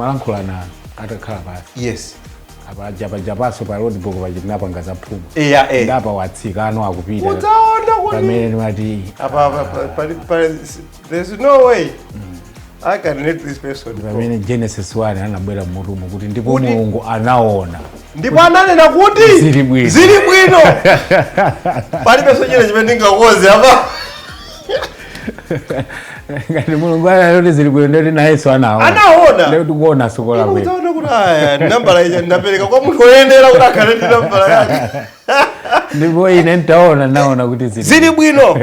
Timalankhulana atakhala pasi. Yes. Apa japajapaso pa roadblock pachitinapanga zaphuma. Eya, eh. Ndapa watsikano akupita. Udzaona kuti Pamene timati apa there's no way I can let this person go. Pamene Genesis 1 anabwera mmutumu kuti ndipo Kuti- Mulungu anaona. Ndipo ananena kuti Zili bwino. Zili bwino. Palibenso china chimene ndingakonze apa. Ngati Mulungu ananena kuti zili bwino, ndiyoti nayenso anaona. Anaona. Ndiyoti kuona sokola bwino. Udzaona kuti aya nambala ija ndapereka kwa munthu woyenera kuti akhale ndi nambala yake. Ndipo ine ntaona naona kuti zili Zili bwino.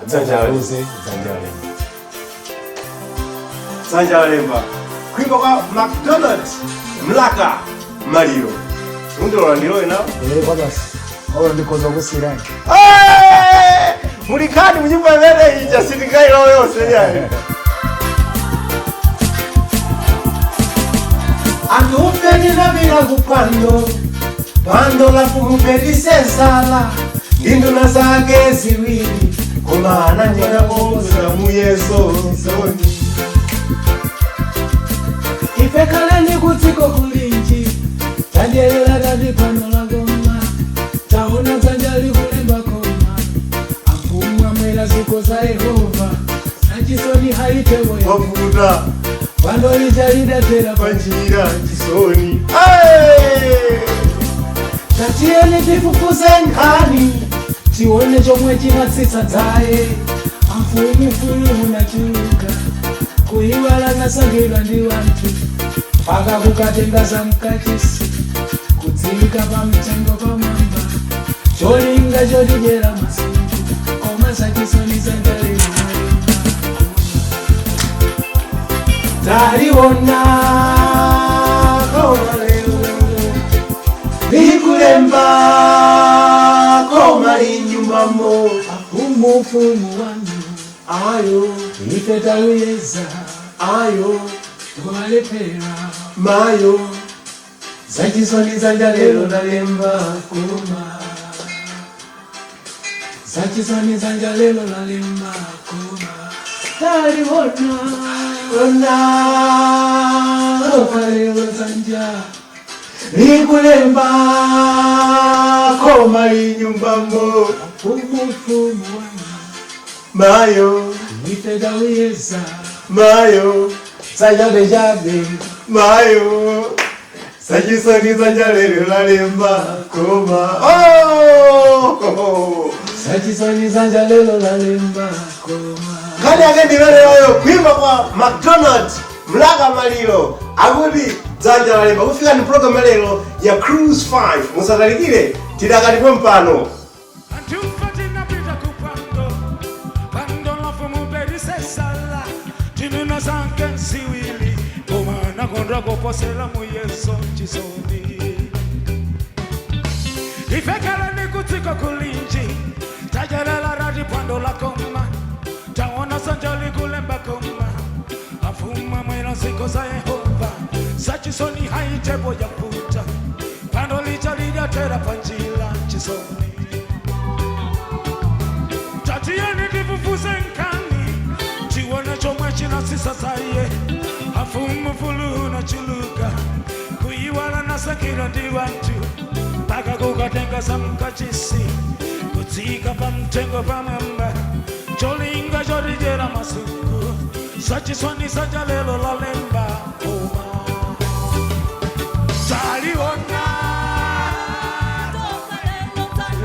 Dzanja luze, dzanja lemba. Dzanja lemba. Kuimba kwa McDonald Mlaka Maliro. Undilola ndilowe nawo? Eh, kwa basi. Olo ndikhoza kusiyirani. Eh! Muli nkhani munyumba imene ija sitingayilowe yonse yayi. Anthu tinapita kuphwando, phwando la mfumu Belisezara, ndi nduna zake ziwiri, koma ananyera Koza muyeso zoni. Ife kaleni kudziko kulinji, tadyerera tati phwando lakoma, taona dzanja likulemba koma, amfumu amwera zikho za Yehova, zachisoni haitewo ya Wavuta phwando lija lidatera panjira chisoni. Hey! Tatiyeni tifufuze nkhani, tione chomwe chinatsitsa dzaye, amfumu fulu munachuluka, kuyiwala nasankhidwa ndi wanthu, mpaka kukatenga za mkachisi, kudziyika pa mtengo pamwamba, cholinga chotidyera masuku, koma zachisoni dzanja taliona koma lero likulemba koma linyumbamo umufumu wanu Ayo, ife taluyeza ayo, twalephera mayo. zachisoni dzanja lero lalemba koma zachisoni dzanja lero lalemba koma taliona Ona koma lero dzanja likulemba koma linyumbamo umufumu wanu mayo, ife taluyeza mayo, zachabechabe mayo. Zachisoni dzanja lero lalemba koma. Oh! zachisoni dzanja lero lalemba koma. Nkhani yake ndimeneyoyo, kuimba kwa McDonald Mlaka Maliro akuti dzanja lalemba. Kufika ndi program lero ya Cruise 5, musatalikire, tidakalipo mpano. Anthu tinapita kuphwando, phwando la mfumu Belisezara, ndi nduna zake ziwiri, koma anakondwa kuposera muyeso chisoni. Ife kaleni kudziko kulinji, tadyerera rati phwando lakoma, taona dzanja likulemba koma, amfumu amwera zikho za Yehova, zachisoni haitepo yaputa, phwando lija lidatera panjira chisoni. Tatiyeni tifufuze nkhani, tione chomwe chinatsitsa dzaye, amfumu fulu unachuluka, kuyiwala nasankhidwa ndi wanthu, mpaka kukatenga za mkachisi, kutsika pa mtengo pamwamba, cholinga chotidyera masuku, zachisoni dzanja lero lalemba koma taliona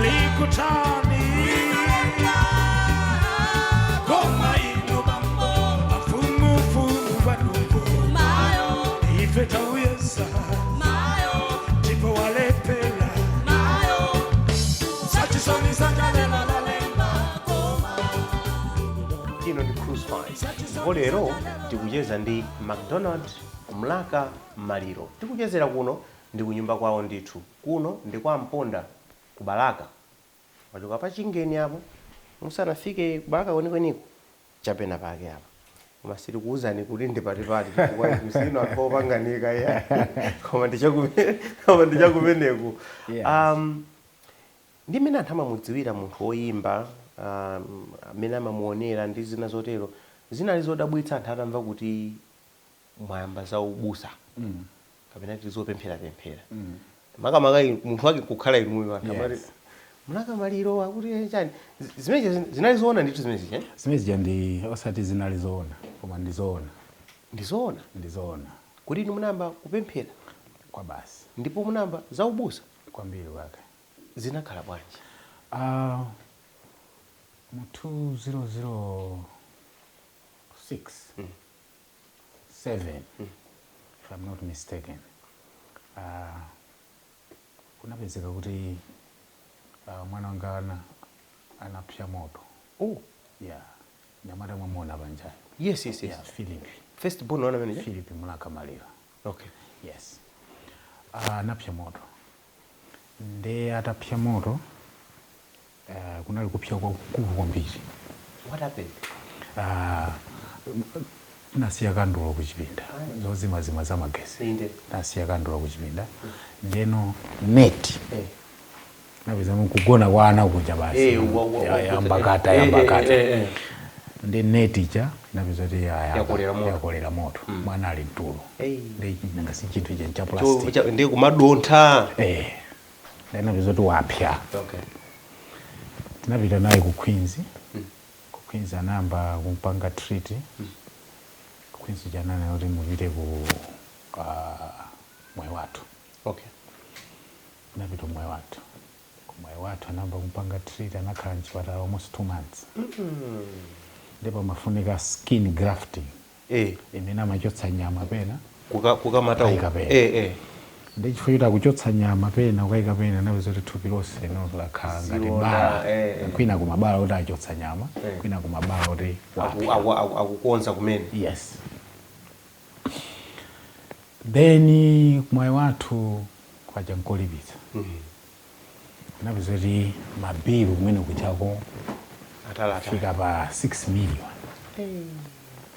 likutani koma inu bambo amfumufumu vanuvo ife tauyesa ndipo walepera zachisoni dzanja lero lalemba. Ino ndi Cruise 5 ndipo lero tikucheza ndi McDonald Mlaka Maliro. Tikuchezera kuno ndi kunyumba kwawo ndithu, kuno ndi kwa Mponda ku Balaka. Wachoka pa Chingeni apo musanafike ku Balaka kwenikweniko, chapena pake apa, koma sitikuwuzani kuti ndi patipati chifukwa msino anthu opanganika ya, koma ndichakumeneku. Yes. Ndi mmene anthu amamudziwira munthu woyimba. Amene amamuonera ndi zina zotero zinali zodabwitsa anthu atamva kuti mwayamba za ubusa kapena tili zopempherapemphera, makamaka munthu wake kukhala inuyo, anthu amati Mlaka Maliro akuti chani. Zimenezi zinali zoona ndithu zimenezi, eh? Zimene ndi osati zinali zoona, koma ndi zoona. Ndi zoona? Ndi zoona. Kuti inu munayamba kupemphera? Kwa basi. Ndipo munayamba za ubusa? Kwambiri kwake. Zinakhala bwanji? Mu 2006 7, if I'm not mistaken, kunapezeka kuti mwana wanga anapsya moto. Oh. Yeah, nyamata mwamuona panjayo. Yes. Yeah, Philip. First born wana manager. Philip Mlaka Maliro. Yes, anapsya moto. Nde atapsya moto, kunali kupsya kwakukulu kwambiri. What happened? Nasiya kandulo kuchipinda, zozimazima za magesi. Nasiya kandulo kuchipinda, ndeno net napeza kugona kwa ana kuja basi. Yambakata, yambakata. Ndi net ija napeza kuti Yakolera moto. Yakolera moto. Mwana ali mtulo. Ndi nanga si chinthu icha cha Cho- plastic. Ndi kumadontha. Eh, ndinapeza kuti wapya. Tinapita naye ku Queens. Ku Queens anayamba kumpanga treat. Ku Queens janana kuti mupite ku Mwaiwathu. Tinapita Mwaiwathu. Ku Mwaiwathu anayamba kumpanga treat, anakhala mchipatala almost 2 months. Ndipo amafunika skin grafting imene amachotsa nyama pena Kukamata Kayika uko. pena. Ndi chifukwa choti akuchotsa nyama pena ukayika pena, napeza kuti thupi lonse no lakhala ngati Ziona, bala. Kwina kumabala kuti achotsa nyama, kwina kumabala kuti wapya. Akukonza kumene. Yes. Then Mwaiwathu kwaja nkolipitsa. Napeza kuti mabilu kumene kuchako Atalata. fika pa 6 million.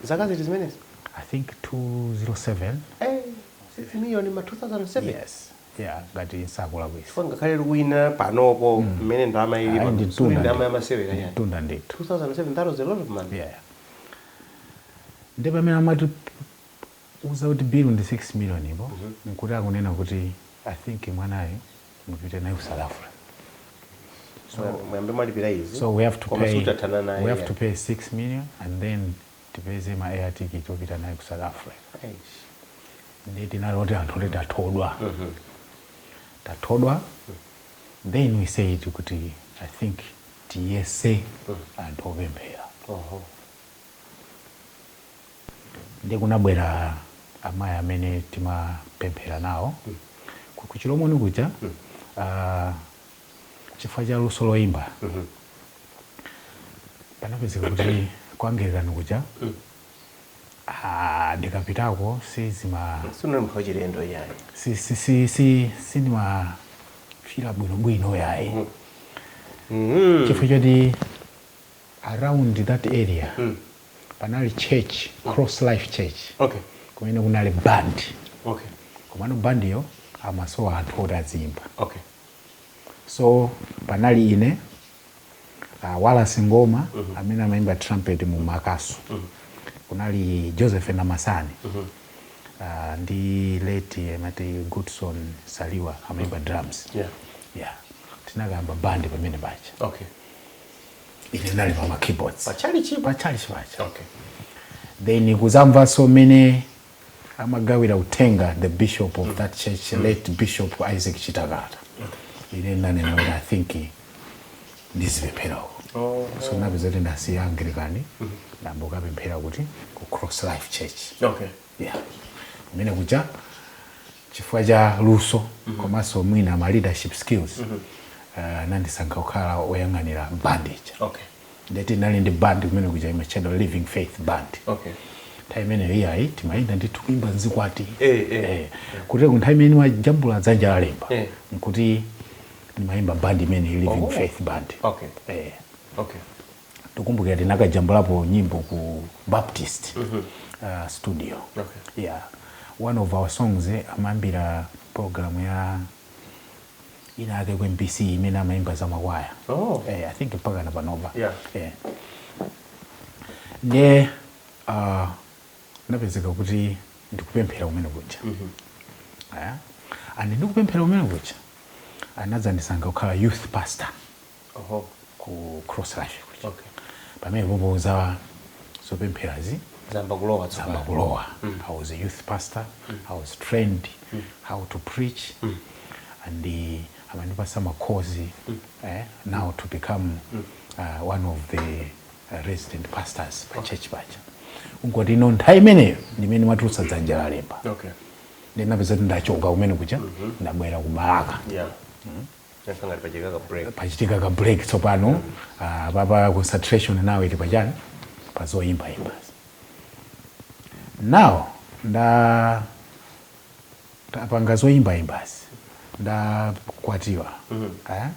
Zaka ziti zimenezi? I think 207. 6 million ma 2007? Yes, yeah, ngati nsakulakwisa. Chifukwa ngakhale likuina panopo mmene ndalama ili Ayi, pano, ndi sikuti mtunda. ndalama yamasewera yani. Mtunda ndithu. 2007, that was a lot of money. Yeah, ndi pamene amati uza kuti bill ndi 6 million ipo, nkuti akunena kuti I think mwanayo mupite naye ku South Africa. So mwayambe mwalipira izi. So we have to Koma pay, sutathana naye. we have to pay 6 million and then tipeze ma air ticket opita naye ku South Africa. Eish. Ndi tinali kuti anthu kuti tathodwa, tathodwa. Then we said kuti I think tiyese anthu opemphera. Ndi kunabwera amayi amene timapemphera nawo kuchilomoni kuja, chifukwa cha luso loyimba. Panapezeka kuti ku Anglican kuja, ndikapitako sizima Sunali munthu wachilendo yayi. Sindimafira bwinobwino yayi, chifukwa choti around that area panali church, Cross Life Church, kumene kunali band. Komano bandiyo amasowa anthu oti azimba. So panali ine, Wallace Ngoma amene amayimba trumpet mu Makasu, kunali Joseph Namasani, ndi late amati Goodson Saliwa amayimba drums. Yeah, tinakayamba band pamene pacha. Ine ndinali pa ma keyboards. Pachali chipo. Pachali chipacha. Then kuzamvanso mmene amagawira uthenga the bishop of that church, late Bishop Isaac Chitakata, ine ndanena kuti I think ndizipempherawo. So napeza kuti ndasiya Anglican, ndambokapemphera kuti ku Cross Life Church. Yeah, kumene kuja chifukwa cha luso komanso mwina ma leadership skills, nandisankha kukhala oyang'anira band ija. Ndeti nali ndi band kumene kuja imatchedwa Living Faith Band. Nthawi imeneyo iyayi timayenda ndithu kuimba mzikwati. Kuti ku nthawi imene majambula Dzanja Lalemba, nkuti ndimayimba band imene Living Faith Band. Tikumbukira tinakajambulapo nyimbo ku Baptist studio. Yeah, one of our songs, amayambira program ya Ina ake ku MBC imene amayimba za makwaya. Oh. I think mpaka na panopa. Ndiye napezeka kuti ndikupemphera kumene kuja. And ndikupemphera kumene kuja, anadzandisankha kukhala youth pastor ku Cross Life kuja. Pamene popo za zopempherazi zamba kulowa zamba tsopano. Kulowa. I was a youth pastor. I was trained how to preach and amandipasa makhozi now to become one of the resident pastors pa church paja. Ungoti ino nthawi imeneyo ndimene matulutsa Dzanja Lalemba. Ndinapeza kuti ndachoka kumene kuja, ndabwera ku Balaka. Yeah, ngati pachitika ka break. Pachitika ka break tsopano. Papa concentration now ili pachani? Pazoyimbayimba. Now nda tapanga zoyimbayimbazi, ndakwatiwa. Eh?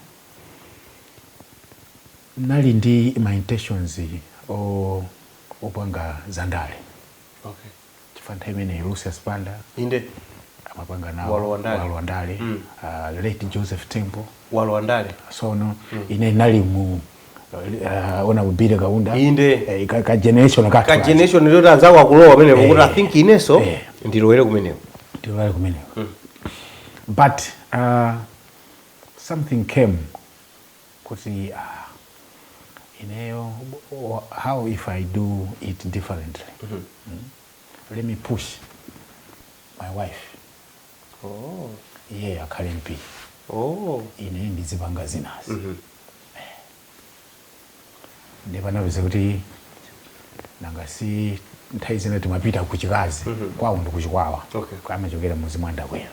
Nali ndi my intentions opanga zandale chifukwa nthawi imeneyi Lucius Banda amapanga nawo. Walowa ndale. Walowa ndale. Late Joseph Temple. Walowa ndale. Sono ine nali mu ona kubire Kaunda. Ka generation kathu ka kaja. Generation yoti anzako akulowa pamenepo kuti I think inenso ndilowere kumeneko. Ndilowere kumeneko, but something came kuti ineyo, how if I do it differently? Let me push my wife, iye akhale MP, ine ndizipanga zinazi. Ndipanapeza kuti nanga si nthawi zina timapita kuchikazi kwawo, ndi kuchikwawa. Amachokera muzi mwa Ndakwera.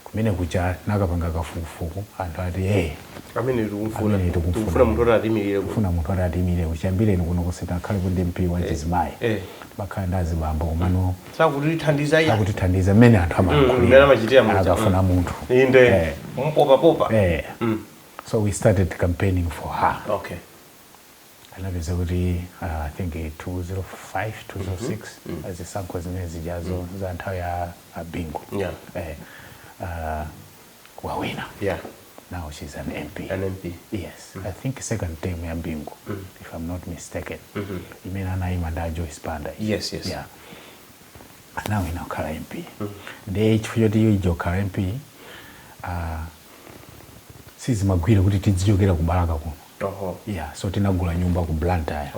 Kumene kuja nakapanga kafukufuku, anthu ati, "Hey, amene tikumfuna." Amene tikumfuna. Tikufuna munthu oti atimirire kuno. Kufuna munthu oti atimirire kuchiyambireni kuno kusitakhale ndi MP wa chizimayi. Bakhala ndi azibambo, komano sakutithandiza iya. Sakutithandiza mmene anthu Mmene amachitira muja. akafuna munthu. Inde, mpopapopa. So we started campaigning for her. Anapeza kuti I think 205, 206, azisankho zimene zijazo za nthawi ya Bingu. Wawina. Now she's an MP. An MP. Yes, I think second term ya Bingu, if I'm not mistaken, imene anayima ndi a Joyce Banda. Yes. Yeah, anawina kukhala MP. Ndiye chifukwa choti iyo ija kukhala MP, sizimagwira kuti tidzichokera ku Balaka kuno. Yeah, so tinagula nyumba ku Blantyre.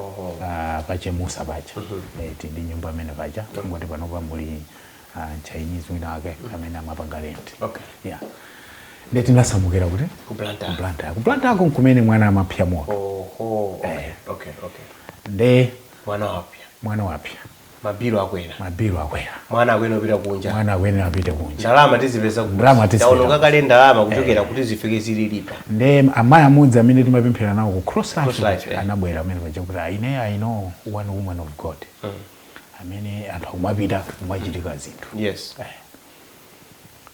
Pachemusa pacha. Tindi nyumba amene pacha, ngoti panopa muli Chinese wina wake amene amapanga rent. Yeah, ndiye tinasamukira kuti? Ku Blantyre. Ku Blantyre. Ku Blantyre kumene mwana amapya moto. Oho, okay. Nde mwana wapya. Mwana wapya. Mabilo akwera. Mabilo akwera. Mwana akwena kupita kunja. Mwana akwena apite kunja. Ndalama tizipeza kuti? Ndalama tizipeza. Taononga kale ndalama kuchokera kuti zifike zililipa. Nde amayi amudzi amene timapemphera nawo ku Cross Life Cross Life, anabwera amene paja kuti, "Ine I know one woman of God amene anthu akumapita kumachitika zinthu."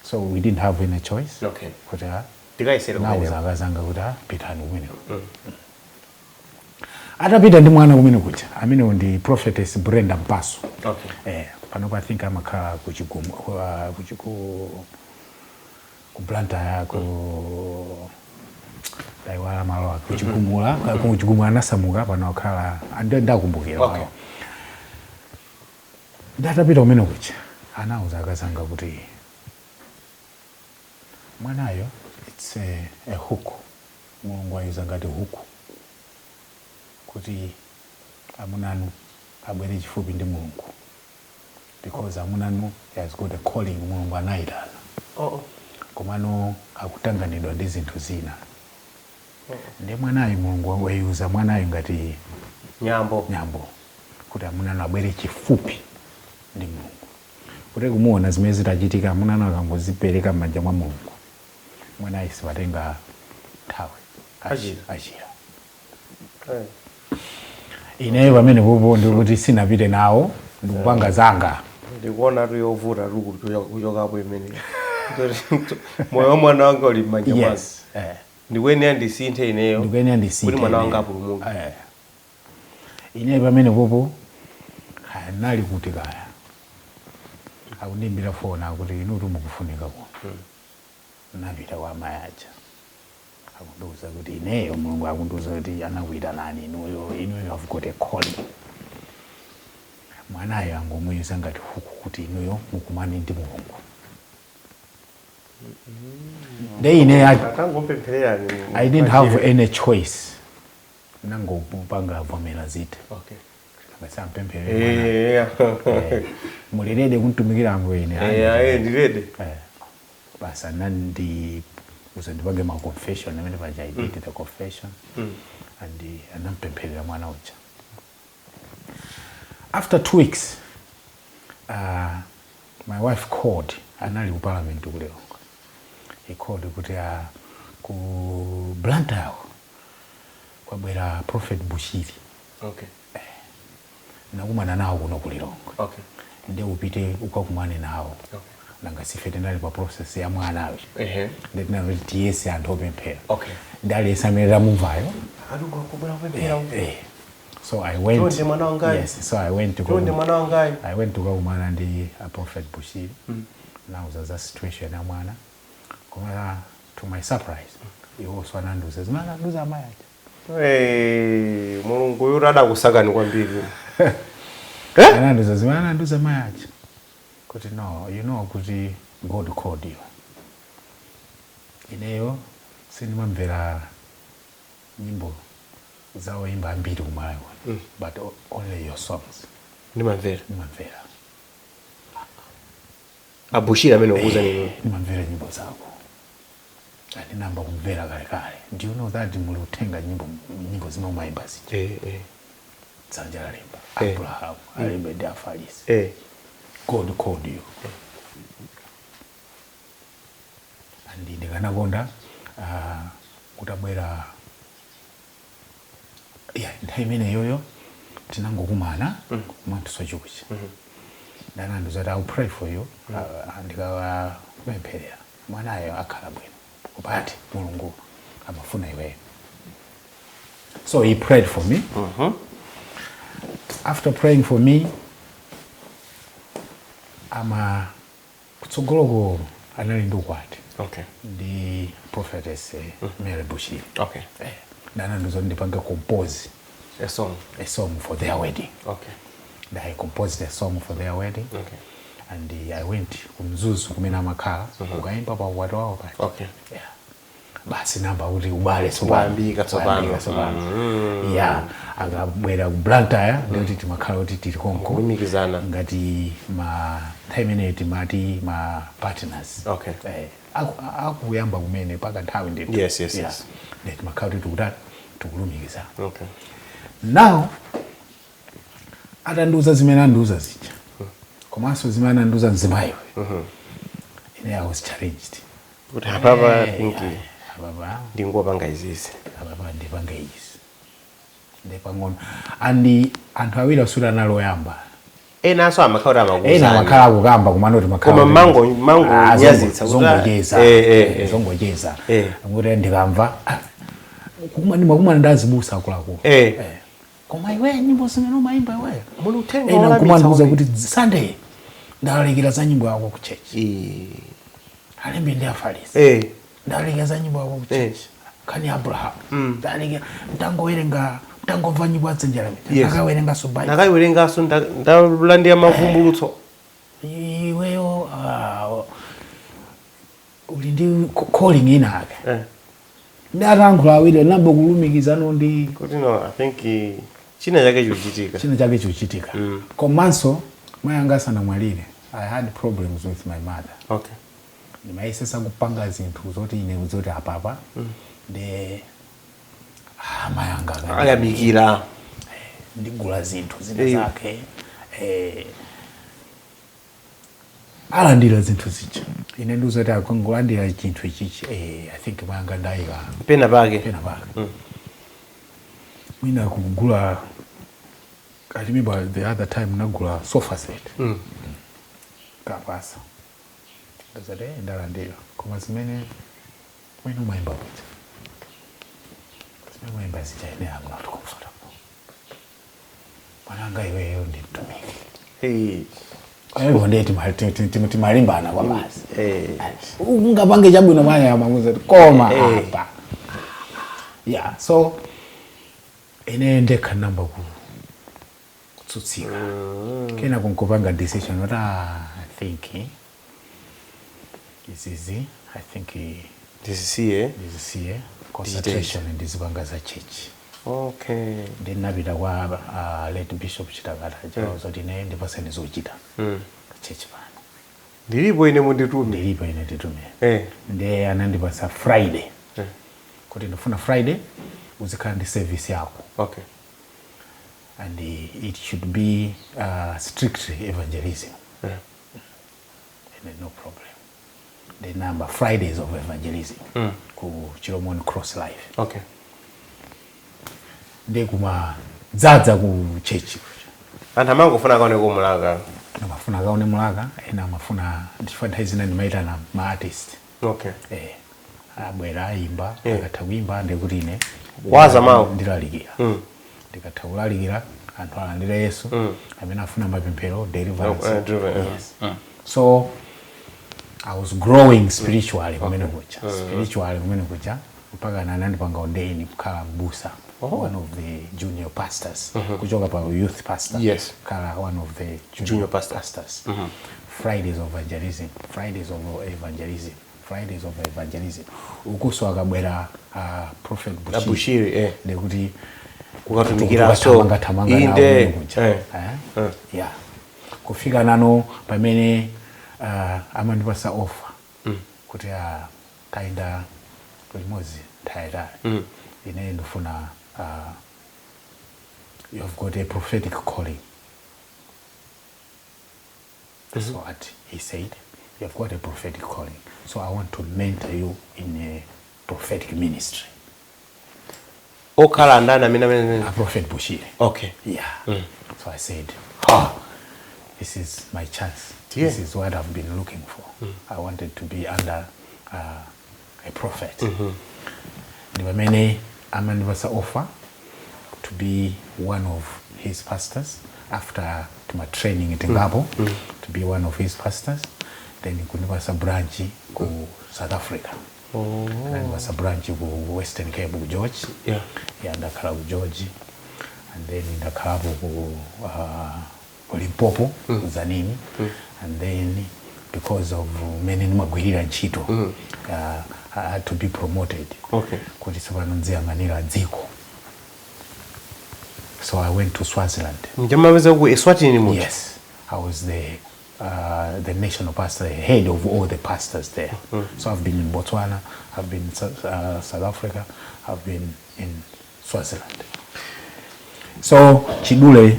So we didn't have any choice kuti tikayesere nawuza kumeneko. Akazanga kuti, "Pitani kumeneko." Atapita ndi mwana kumene kuja, amenewo ndi Prophetess Brenda Mpaso. Panopo I think amakhala kuchigumu, ku Blantyre, ku ndaiwala malo ake, kuchigumula. Kuchigumula anasamuka, pano akhala, ndakumbukira malo. Ndatapita kumene kuja, anawuza akazanga kuti mwanayo, it's a hook, Mulungu ayuza ngati hook kuti amunanu abwere chifupi ndi Mulungu, because amunanu has got a calling, Mulungu anayitana, komano akutanganidwa ndi zinthu zina. Ndi mwanayo Mulungu wayuza mwanayo ngati nyambo. Nyambo kuti amunanu abwere chifupi ndi Mulungu, kuti kumuona zimene zitachitika, amunanu akangozipereka m'manja mwa Mulungu, mwanayo sipatenga nthawi Achira. Achira. Ineyo pamene popo ndikuti sinapite nawo, ndikupanga zanga. Ndikuona tu yovuta tu kuchokapo imene moyo wa mwana wanga uli m'manja mwanga. Yes. Ndikuyenera ndisinthe ineyo ndikuyenera ndisinthe kuti mwana wanga ineyo. apulumuke. Ineyo pamene popo kaya nali kuti, kaya akundimbira foni akuti, "Inutu mukufunika kuno." Napita kwa amayi aja, akundiuza kuti ineyo Mulungu akundiuza kuti anakuyitanani inuyo, inuyo have got a calling. Mwanayo angomuyuza ngati huku kuti inuyo mukumane ndi Mulungu. Nde ine Akangopemphererani. I didn't have any choice, nangopanga vomera zite. Ngasampempherere, muli ready kuntumikira Ambuye ine? Eh, ndi ready. Basi, anandi uza ndipange ma confession amene paja. I did the confession and anampempherera mwana uja. After 2 weeks, my wife called, anali ku Parliament ku Lilongwe. He called kuti ku Blantyre kwabwera Prophet Bushiri. Nakumana nawo kuno ku Lilongwe. Nde upite ukakumane nawo. Nanga sife tinali pa process ya mwanayo. Nde tinali kuti tiyese anthu opemphera. Ndi aliyense amene tamumvayo. Alungu akubwera kupemphera. So I went. Chonde mwana wangayi. Yes, so I went to Chonde mwana wangayi. I went kukakumana ndi a Prophet Bushiri. Nauza za situation ya mwana, koma to my surprise iwonso anandiuza zimene anandiuza amayi aja. Eh, Mulungu uyu adakusakani kwambiri. Anandiuza zimene anandiuza amayi aja kuti, "No, you know kuti God called you. Ineyo sindimamvera nyimbo zawoimba ambiri kumalawi, but only your songs ndimamvera. Ndimamvera." Abushiri amene ukuuza nini? "Ndimamvera nyimbo zako, andinamba kumvera kalekale. Do you know that muli uthenga nyimbo, nyimbo zimwe umayimba zija?" Dzanja lalemba Abraham alembe ndi Afarisi. God called you and ndikanakonda kutabwera." Yeah, nthawi imeneyoyo tinangokumana kumanthu sochikucha. Ndanandiuza kuti, "I will pray for you. Ndikawapempherera mwanayo akhala bwino, kupati Mulungu amafuna iweyo." So he prayed for me. After praying for me, ama kutsogoloko anali ndi ukwati ndi Prophetess Mary Bushiri. Ndanandiuza kuti ndipange compose a song. A song for their wedding. And I composed a song for their wedding. And I went kumzuzu kumene amakhala kukayimba pa ukwati wawo paja. Yeah. Basi, namba kuti ubale tsopano. Wayambika tsopano. Wayambika tsopano. Yeah, akabwera ku Blantyre ndikuti timakhala kuti tili konko. Kulumikizana. Ngati ma nthawi imeneyo timati ma partners. Akuyamba kumene paka nthawi ndithu. Ndiye timakhala kuti tikutani, tikulumikizana. Now atandiuza zimene andiuza zija, komanso zimene anandiuza mzimayiwe, ine I was challenged. Kuti apapa Eh, think apapa ndingopanga izizi. Apapa ndipanga izi ndipang'ono andi anthu awiri asuti anali oyamba. Enanso amakhala kuti amakuuzani. Ena amakhala akukamba kumano kuti makhala Koma kuti- mango Ah, nyazitsa kuti zongocheza. Zongocheza. Kuti ndikamva, ah, ndimakumana ndi azibusa akuluakulu. Koma iwe, nyimbo zimene umayimba iweyo, Muli uthenga ena wolamitsa nkumandiuza kwambiri. kuti Sunday ndalalikira za nyimbo yako ku church, alembi ndi Afarisi. Ndalalikira za nyimbo yako ku church, khani Abraham. Ndalalikira mtangowerenga, mtangomva nyimbo yadzenjera. Nakawerenganso Bible. Nakayiwerenganso, ndalandira mavumbulutso. Iweyo, ah, uli ndi calling ina ake. Ndi atayankhula awiri, namba kulumikizano ndi Kuti no, I think china chake chikuchitika. China chake chikuchitika. Komanso mayi anga asanamwalire, I had problems with my mother. Ndimayesesa kupanga zinthu zoti ine zoti apapa ndi, ah, mayi anga ayamikira. Ndigula zinthu zina zake, alandira zinthu zija. Ine ndizoti akangolandira chinthu ichichi, I think mayi anga ndayika pena pake. Pena pake. Mwina kugula, I remember the other time nagula sofa set. Kapasa ndazati, ndalandira, koma zimene mwina umayimba kuja, zimene umayimba zija, ine I'm not comfortable. Mwananga, iweyo ndi mtumiki. Hey. Pamenepo ndiye timalimbana kwa basi. Ungapange chabwino mwanya amakuza kuti koma apa, yeah. So ine ndekha namba kutsutsika, kena kunkupanga decision kuti, ah, I think izizi, I think ndizisiye. Ndizisiye, concentration ndizipanga za church. Ndinapita kwa late Bishop Chitakata zoti ine ndipaseni zochita church pano. Ndilipo ine, munditume. Ndilipo ine, nditume. Ndiye anandipasa Friday kuti ndifuna Friday uzikhala ndi service yako and it should be strictly evangelism. And no problem. The number Fridays of evangelism ku Chilomoni Cross Life. Ndi kumadzadza ku church. Anthu amangofuna akaone kumulaka. Amafuna akaone Mulaka, ena amafuna ndifuna. Nthawi zina ndimayitana ma artist. Abwera, ayimba. Akatha kuyimba, ndikuti ine Waza mawu. Ndilalikira. Ndikatha kulalikira, anthu alandire Yesu, amene afuna mapemphero, deliverance. Oh, deliverance, yeah. Yes. So I was growing spiritually kumene kuja, spiritually kumene kuja, mpaka anandipanga ordain kukhala mbusa, one of the junior pastors, kuchoka pa youth pastor kukhala one of the junior, Junior pastor. Pastors. Fridays of evangelism, Fridays of evangelism, Fridays of evangelism. Ukuso akabwera Prophet Bushiri, Bushiri, eh. ndikuti Kukatumikira so. thamanga nawo Inde. kumene kuja. Eh. Eh? Yeah, kufika nano pamene amandipasa offer kuti tayenda limodzi nthawi ine ndifuna, you've got a prophetic calling. That's what he said. You've got a prophetic calling, so I want to mentor you in a prophetic ministry. Okhala ndani amene A Prophet Bushiri. Yeah. So I said, "Ah, this is my chance. This is what I've been looking for. I wanted to be under a prophet." Ndi pamene amandipasa offer to be one of his pastors after tuma training tingapo, to be one of his pastors, then kundipasa branch ku South Africa. Anandipasa branch ku Western Cape, ku George. Yeah, ndakhala ku George and then ndakhalapo ku Limpopo, ku Tzaneen. And then because of mmene ndimagwirira ntchito, I had to be promoted kuti tsopano nziyang'anira dziko. So I went to Swaziland. Njamapeza ku Eswatini muja? Yes, I was the national pastor, the head of all the pastors there. So I've been in Botswana, I've been in South Africa, I've been in Swaziland. So chidule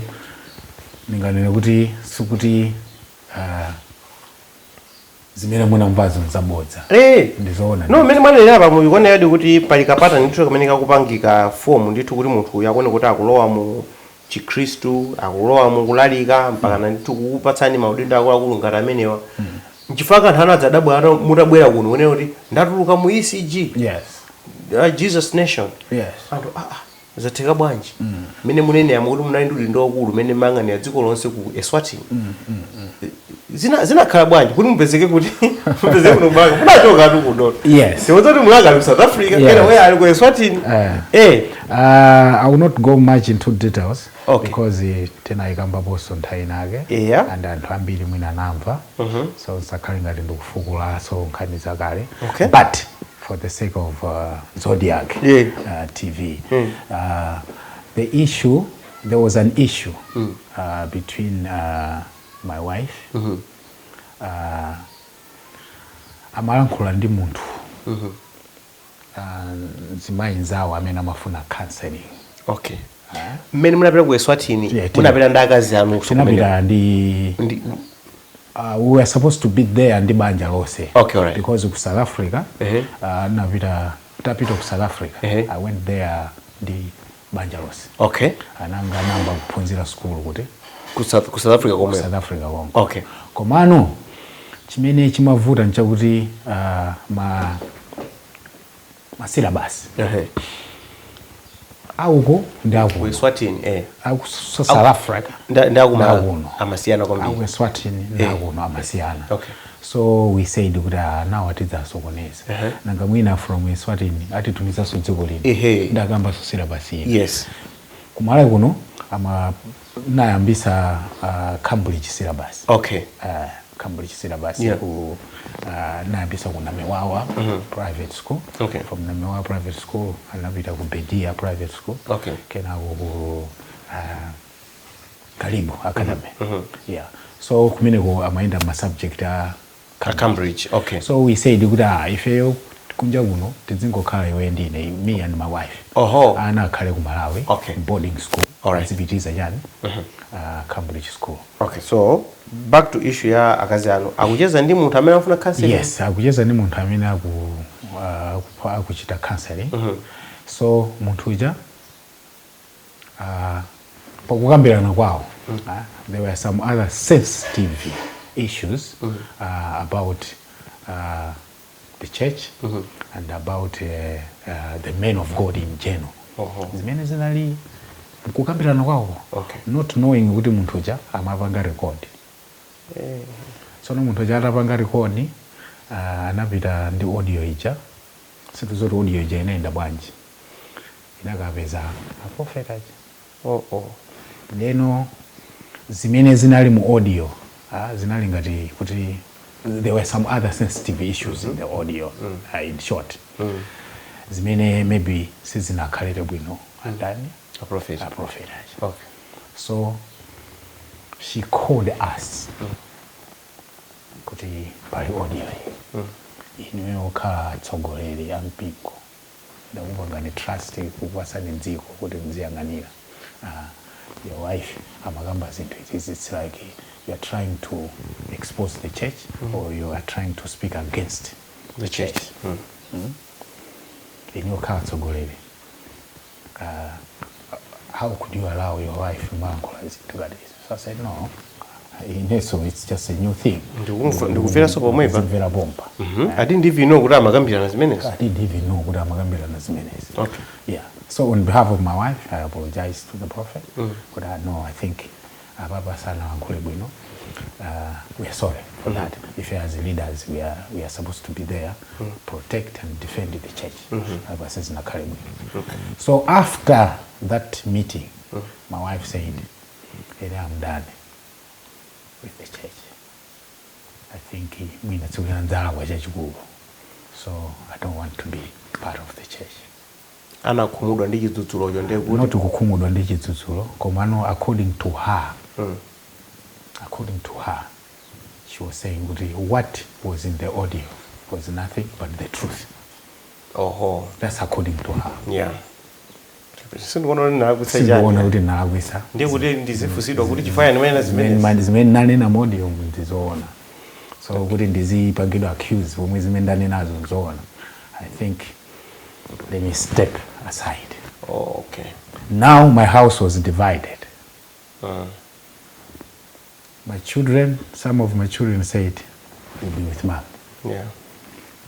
ninganene kuti sikuti zimene munamvazo nzabodza. Ndizoona. No, mmene mwanenera apa mukuonera kuti pali kapata ndithu kamene kakupangika form ndithu kuti munthu uyu akuone kuti akulowa mu Chikhristu, akulowa mu kulalika, mpaka na ndithu kukupatsani maudindo akuluakulu ngati amenewa. Nchifukwa anthu anadzadabwa ata mutabwera kuno kunena kuti ndatuluka mu ECG, Jesus Nation. Anthu, ah, ah, zatheka bwanji? Mmene munenera mukuti munali ndi udindo wakulu mmene mang'anira dziko lonse ku Eswatini, zinakhala bwanji kuti mupezeke, kuti mupezeke kuno Mulaka? Munachoka tu kunoto. Tiwozoti Mulaka ali ku South Africa, kena weya ali ku Eswatini. I will not go much into details because tinayikambaponso nthawi inake and anthu ambiri mwina anamva, so nsakhale ngati ndikufukulaso nkhani zakale. But for the sake of Zodiac TV, the issue, there was an issue between my wife, amalankhula ndi munthu, mzimayi nzawo amene amafuna counseling. Okay, mmene munapita ku Eswatini, Yeah, munapita ndi akazi anu? Tinapita ndi we were supposed to be there ndi banja lonse Okay, alright. because ku South Africa, napita, tapita ku South Africa, I went there ndi banja lonse. Ananga anamba kuphunzira school kuti Ku South Africa komwe? South Africa konko. Komano chimene chimavuta nchakuti ma syllabus Auko ndi akuno. Ku Eswatini, eh. Aku South Africa Ndi akumalawi. Ndakuno. Amasiyana kwambiri. Aku Eswatini ndi akuno amasiyana. So we said kuti, ah, nawo atidzasokoneza. Nanga mwina from Eswatini atitumizanso dziko lino. Ndakambanso syllabus ina. Kumalawi kuno ama nayambisa Cambridge syllabus. Cambridge syllabus. Ku nayambisa ku Namiwawa Private School. From Namiwawa Private School anapita ku Bedia Private School. Kenako ku Kalibu Academy. Yeah, so kumeneko amayenda ma subject a A Cambridge, okay. So we said kuti, ah, ifeyo kunja kuno tidzingokhala iwe ndine, me and my wife. Ana akhale ku Malawi, boarding school. Azipitiza chani, Cambridge school. Okay, so back to issue ya akazi anu, akucheza ndi munthu amene afuna counseling. Yes, akucheza ndi munthu amene akuchita counseling. So munthu uja, pakukambirana kwawo, there were some other sensitive issues about the church and about the men of God in general, zimene zinali kukambirana kwawo, not knowing kuti munthu uja amapanga record. Tsono munthu uja atapanga record, anapita ndi audio ija. Situzoti audio ija inayenda bwanji, inakapeza a prophet aja. Oh. Ndeno zimene zinali mu audio, zinali ngati kuti there were some other sensitive issues in the audio, in short, zimene maybe sizinakhalire bwino andani? A prophet. A prophet aja. So she called us kuti pali audio iyi, inuyo okhala atsogoleri a mpingo, ndakupangani trust, kukupatsani dziko kuti mziyang'anira, your wife amakamba zinthu izi. It's like you are trying to expose the church or you are trying to speak against the church. Inu okhala atsogoleri, how could you allow your wife kumayankhula zinthu ngati izi? So I said, no, ineso it's just a new thing. Ndikumveranso pomwepa. Ndikumvera pompa. I didn't even know kuti amakambirana zimenezo. I didn't even know kuti amakambirana zimenezi. Yeah. So on behalf of my wife, I apologize to the prophet. But I know, I think apapa sanayankhule bwino. We are sorry for that. If as leaders we are supposed to be there, protect and defend the church. Apa sizinakhale bwino. So after that meeting, my wife said, "Ine, I'm done with the church. I think mwina tsiku lina ndalakwa chachikulu. So I don't want to be part of the church." Anakhumudwa ndi chidzudzulocho, ndiye kuti? Not kukhumudwa ndi chidzudzulo, komano according to her, according to her, she was saying kuti what was in the audio was nothing but the truth. That's according to her. Yeah, sindikuona kuti ndalakwitsa. Sindikuona Chani? kuti ndalakwitsa. Ndiye kuti ndizifunsidwa kuti chifukwa chani manena zimenezi. Zimene nanena mu audio ndizoona, so kuti ndizipangidwa accuse pomwe zimene ndanenazo nzoona, I think let me step aside. Oh, okay. Now my house was divided. My children, some of my children said, "We'll be with Mom."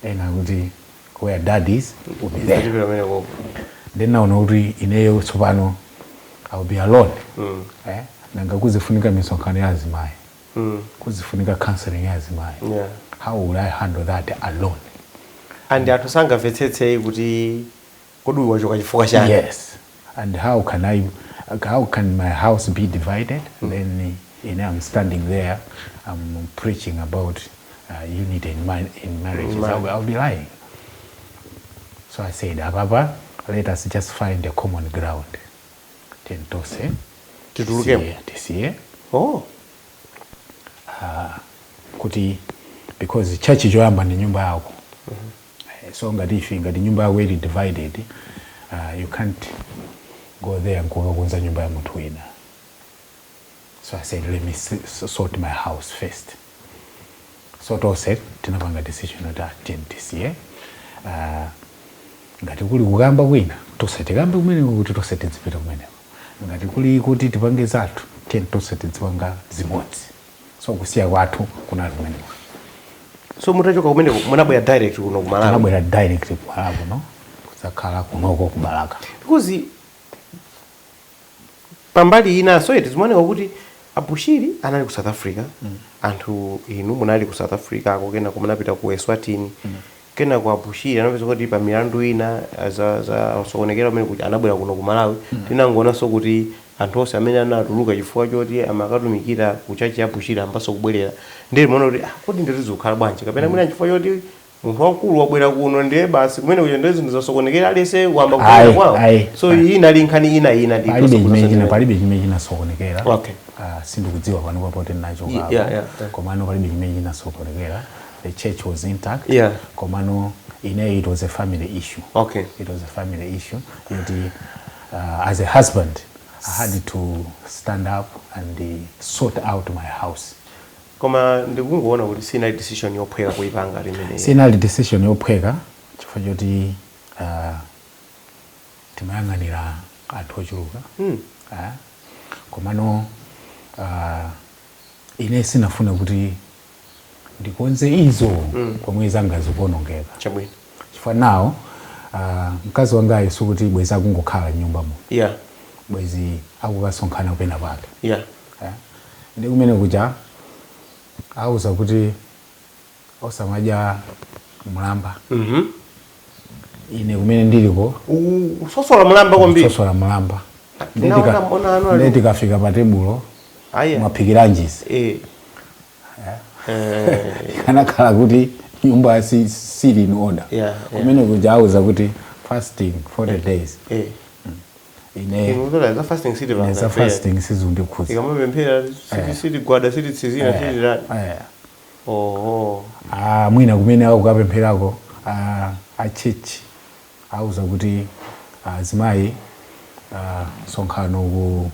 Ena kuti, "Where Dad is, we'll be there." Ndipita pamene koko. Then naona kuti ineyo tsopano I will be alone. Eh? Nanga kuzifunika misonkhano ya azimayi, kuzifunika counseling ya azimayi. How will I handle that alone? And anthu sangamvetsetse kuti kodi uyu wachoka chifukwa chani. Yes. And how can my house be divided? Then I'm standing there, I'm preaching about unity in marriages. I'll be lying. So I said, "Ababa, let us just find a common ground. Tentose." Titulukemo. Tisiye. Oh. Kuti because church choyamba ndi nyumba yako. So ngati ife, ngati nyumba yako ili divided, you can't go there nkukakonza nyumba ya munthu wina. So I said, let me sort my house first. So tonse tinapanga decision kuti atiyeni tisiye. Ngati kuli kukamba kwina, tonse tikambe kumeneko, kuti tonse tizipita kumeneko. Ngati kuli kuti tipange zathu, tiyeni tonse tizipanga zimodzi. So kusiya kwathu kunali kumeneko. So mutachoka kumeneko munabwera direct kuno ku Malawi? Tinabwera direct ku Malawi kuno, kudzakhala kunoko ku Balaka. Because Pambali inanso iti zimaoneka kuti Abushiri anali ku South Africa, anthu inu munali ku South Africa ako, kenako munapita ku Eswatini, kenako Abushiri anapeza kuti pa milandu ina za osokonekera umene kuti anabwera kuno ku Malawi. Tinangoonanso kuti anthu onse amene anatuluka chifukwa choti amakatumikira ku church ya Bushiri ambanso kubwerera. Ndiye timaona kuti, ah, kodi ndiye zikukhala bwanji? Kapena mwina chifukwa choti munthu wamkulu wabwera kuno, ndiye basi kumene kuja ndiye zinthu zasokonekera, aliyense wamba kubwerera Ayi, kwawo? Ayi. So iyi inali nkhani ina ina ndi Palibe chimene china, palibe chimene chinasokonekera. Sindikudziwa pano papote nacho komano palibe chimene chinasokonekera. The church was intact. Komano ine, it was a family issue. It was a family issue yoti as a husband I had to stand up and sort out my house. Koma ndikungoona kuti sinali decision yophweka kuipanga limene. Sinali decision yophweka chifukwa choti timayang'anira anthu ochuluka. Komano ine sinafune kuti ndikonze izo pomwe zanga zikuonongeka. Chifukwa nawo mkazi wangayo sikuti bwezi akungokhala m'nyumba muno, bwezi akukasonkhana pena pake. Ndi kumene kuja auza kuti osamadya mulamba. Ine kumene ndiliko Usosola mulamba kwambiri. Kusosola mulamba. Ona anu Ndiye tikafika pa tebulo, Aya. "Mwaphikiranjisi?" Kanakhala kuti nyumba sili in order. Kumene kuja auza kuti fasting 40 days. Ine Inu za fasting siti ine za fasting sizundikhudza. Ikamapemphera siti gwada, siti tsizina, siti lani. Oho. Ah, mwina kumene akukapempherako a church auza kuti azimayi, msonkhano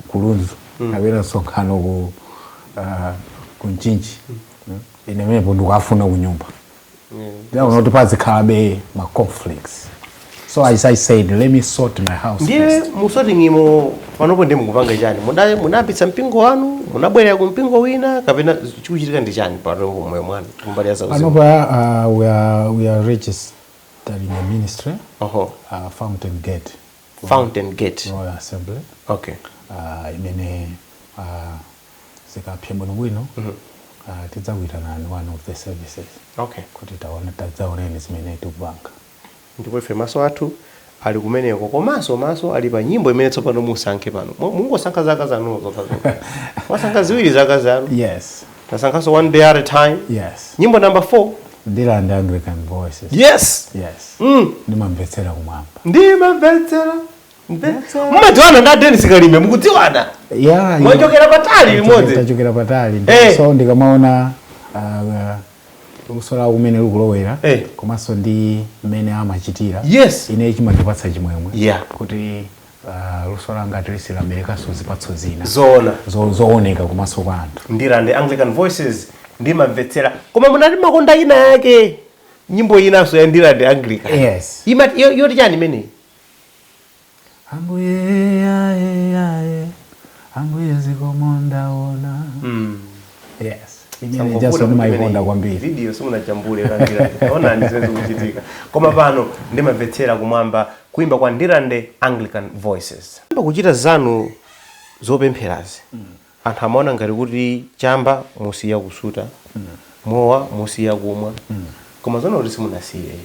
ku Lunzu kapena msonkhano ku Mchinji. Ine mepo ndikafuna kunyumba. Ndaona kuti pazikhalabe ma conflicts, so as I said, let me sort my house Ndiye first. Mu sorting imo panopo ndiye mukupanga chani? Munapitsa mpingo wanu, munabwerera ku mpingo wina, kapena chikuchitika ndi chani panopo moyo mwanu kumbali ya zauzimu? Panopa we are registering a ministry, Oho. Fountain Gate Fountain Gate Royal Assembly, imene zikapsa bwinobwino tidzakuyitanani one of the services kuti taona, tadzaoneni zimene tikupanga. Ndipo ife maso athu ali kumeneko, komanso maso ali pa nyimbo imene tsopano musankhe pano. Mungosankha zaka zanuzo zokhazokha. Mwasankha ziwiri zaka zanu. Yes. Tasankhanso "One Day at a Time". Yes. Nyimbo number 4. Ndirande Anglican Voices. Yes. Yes. Ndimamvetsera kumwamba. Ndimamvetsera. Mumadziwana ndi Dennis Kalime? Mukudziwana? Yeah. Mwachokera patali limodzi. Tachokera patali. So ndikamaona luso lawo kumene likulowera komanso ndi mmene amachitira, ine chimandipatsa chimwemwe kuti luso langa at least laberekanso zipatso zina Zoona. Zooneka komanso kwa anthu. Ndirande Anglican Voices, "Ndimamvetsera". Koma munati makonda ina yake, nyimbo inanso ya Ndirande Anglican. Yes. Imati yoti chani imeneyi? Ambuye aye aye, ambuye zikomo ndaona. Yes, imene Sangovuta jaso kuti ndimayikonda imeneyi kwambiri. Video simunajambule kandirande, onani zimene zikuchitika. Koma pano "Ndimamvetsera Kumwamba", kuimba kwa Ndirande Anglican Voices. Kuchita zanu zopempherazi, anthu amaona ngati kuti chamba musiya kusuta, mowa musiya kumwa, koma zona kuti simunasiye yayi.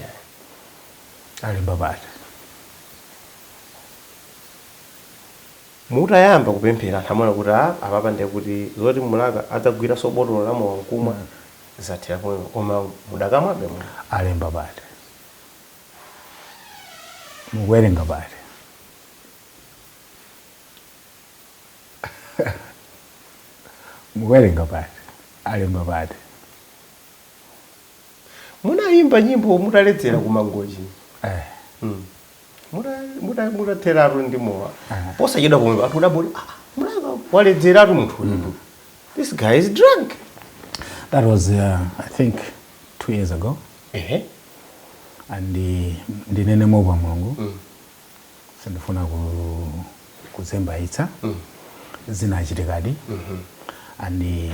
Alimba pati? Mutayamba kupemphera, anthu amaona kuti a apapa ndiye kuti zoti Mulaka adzagwiranso botolo la mowa nkumwa zathera pomwepo, koma mudakamwabe mowa. Alemba pati? Mukuwerenga pati? Mukuwerenga pati? Alemba pati? Munayimba nyimbo mutaledzera ku Mangochi. Mutatheratu ndi mowa posachedwa pomwepo, anthu udaboti, "Ah, Mulaka waledzeratu munthu uyu. This guy is drunk." That was I think 2 years ago. And ndinene mopa Mulungu, sindifuna kuzembaitsa. Zinachitikadi, and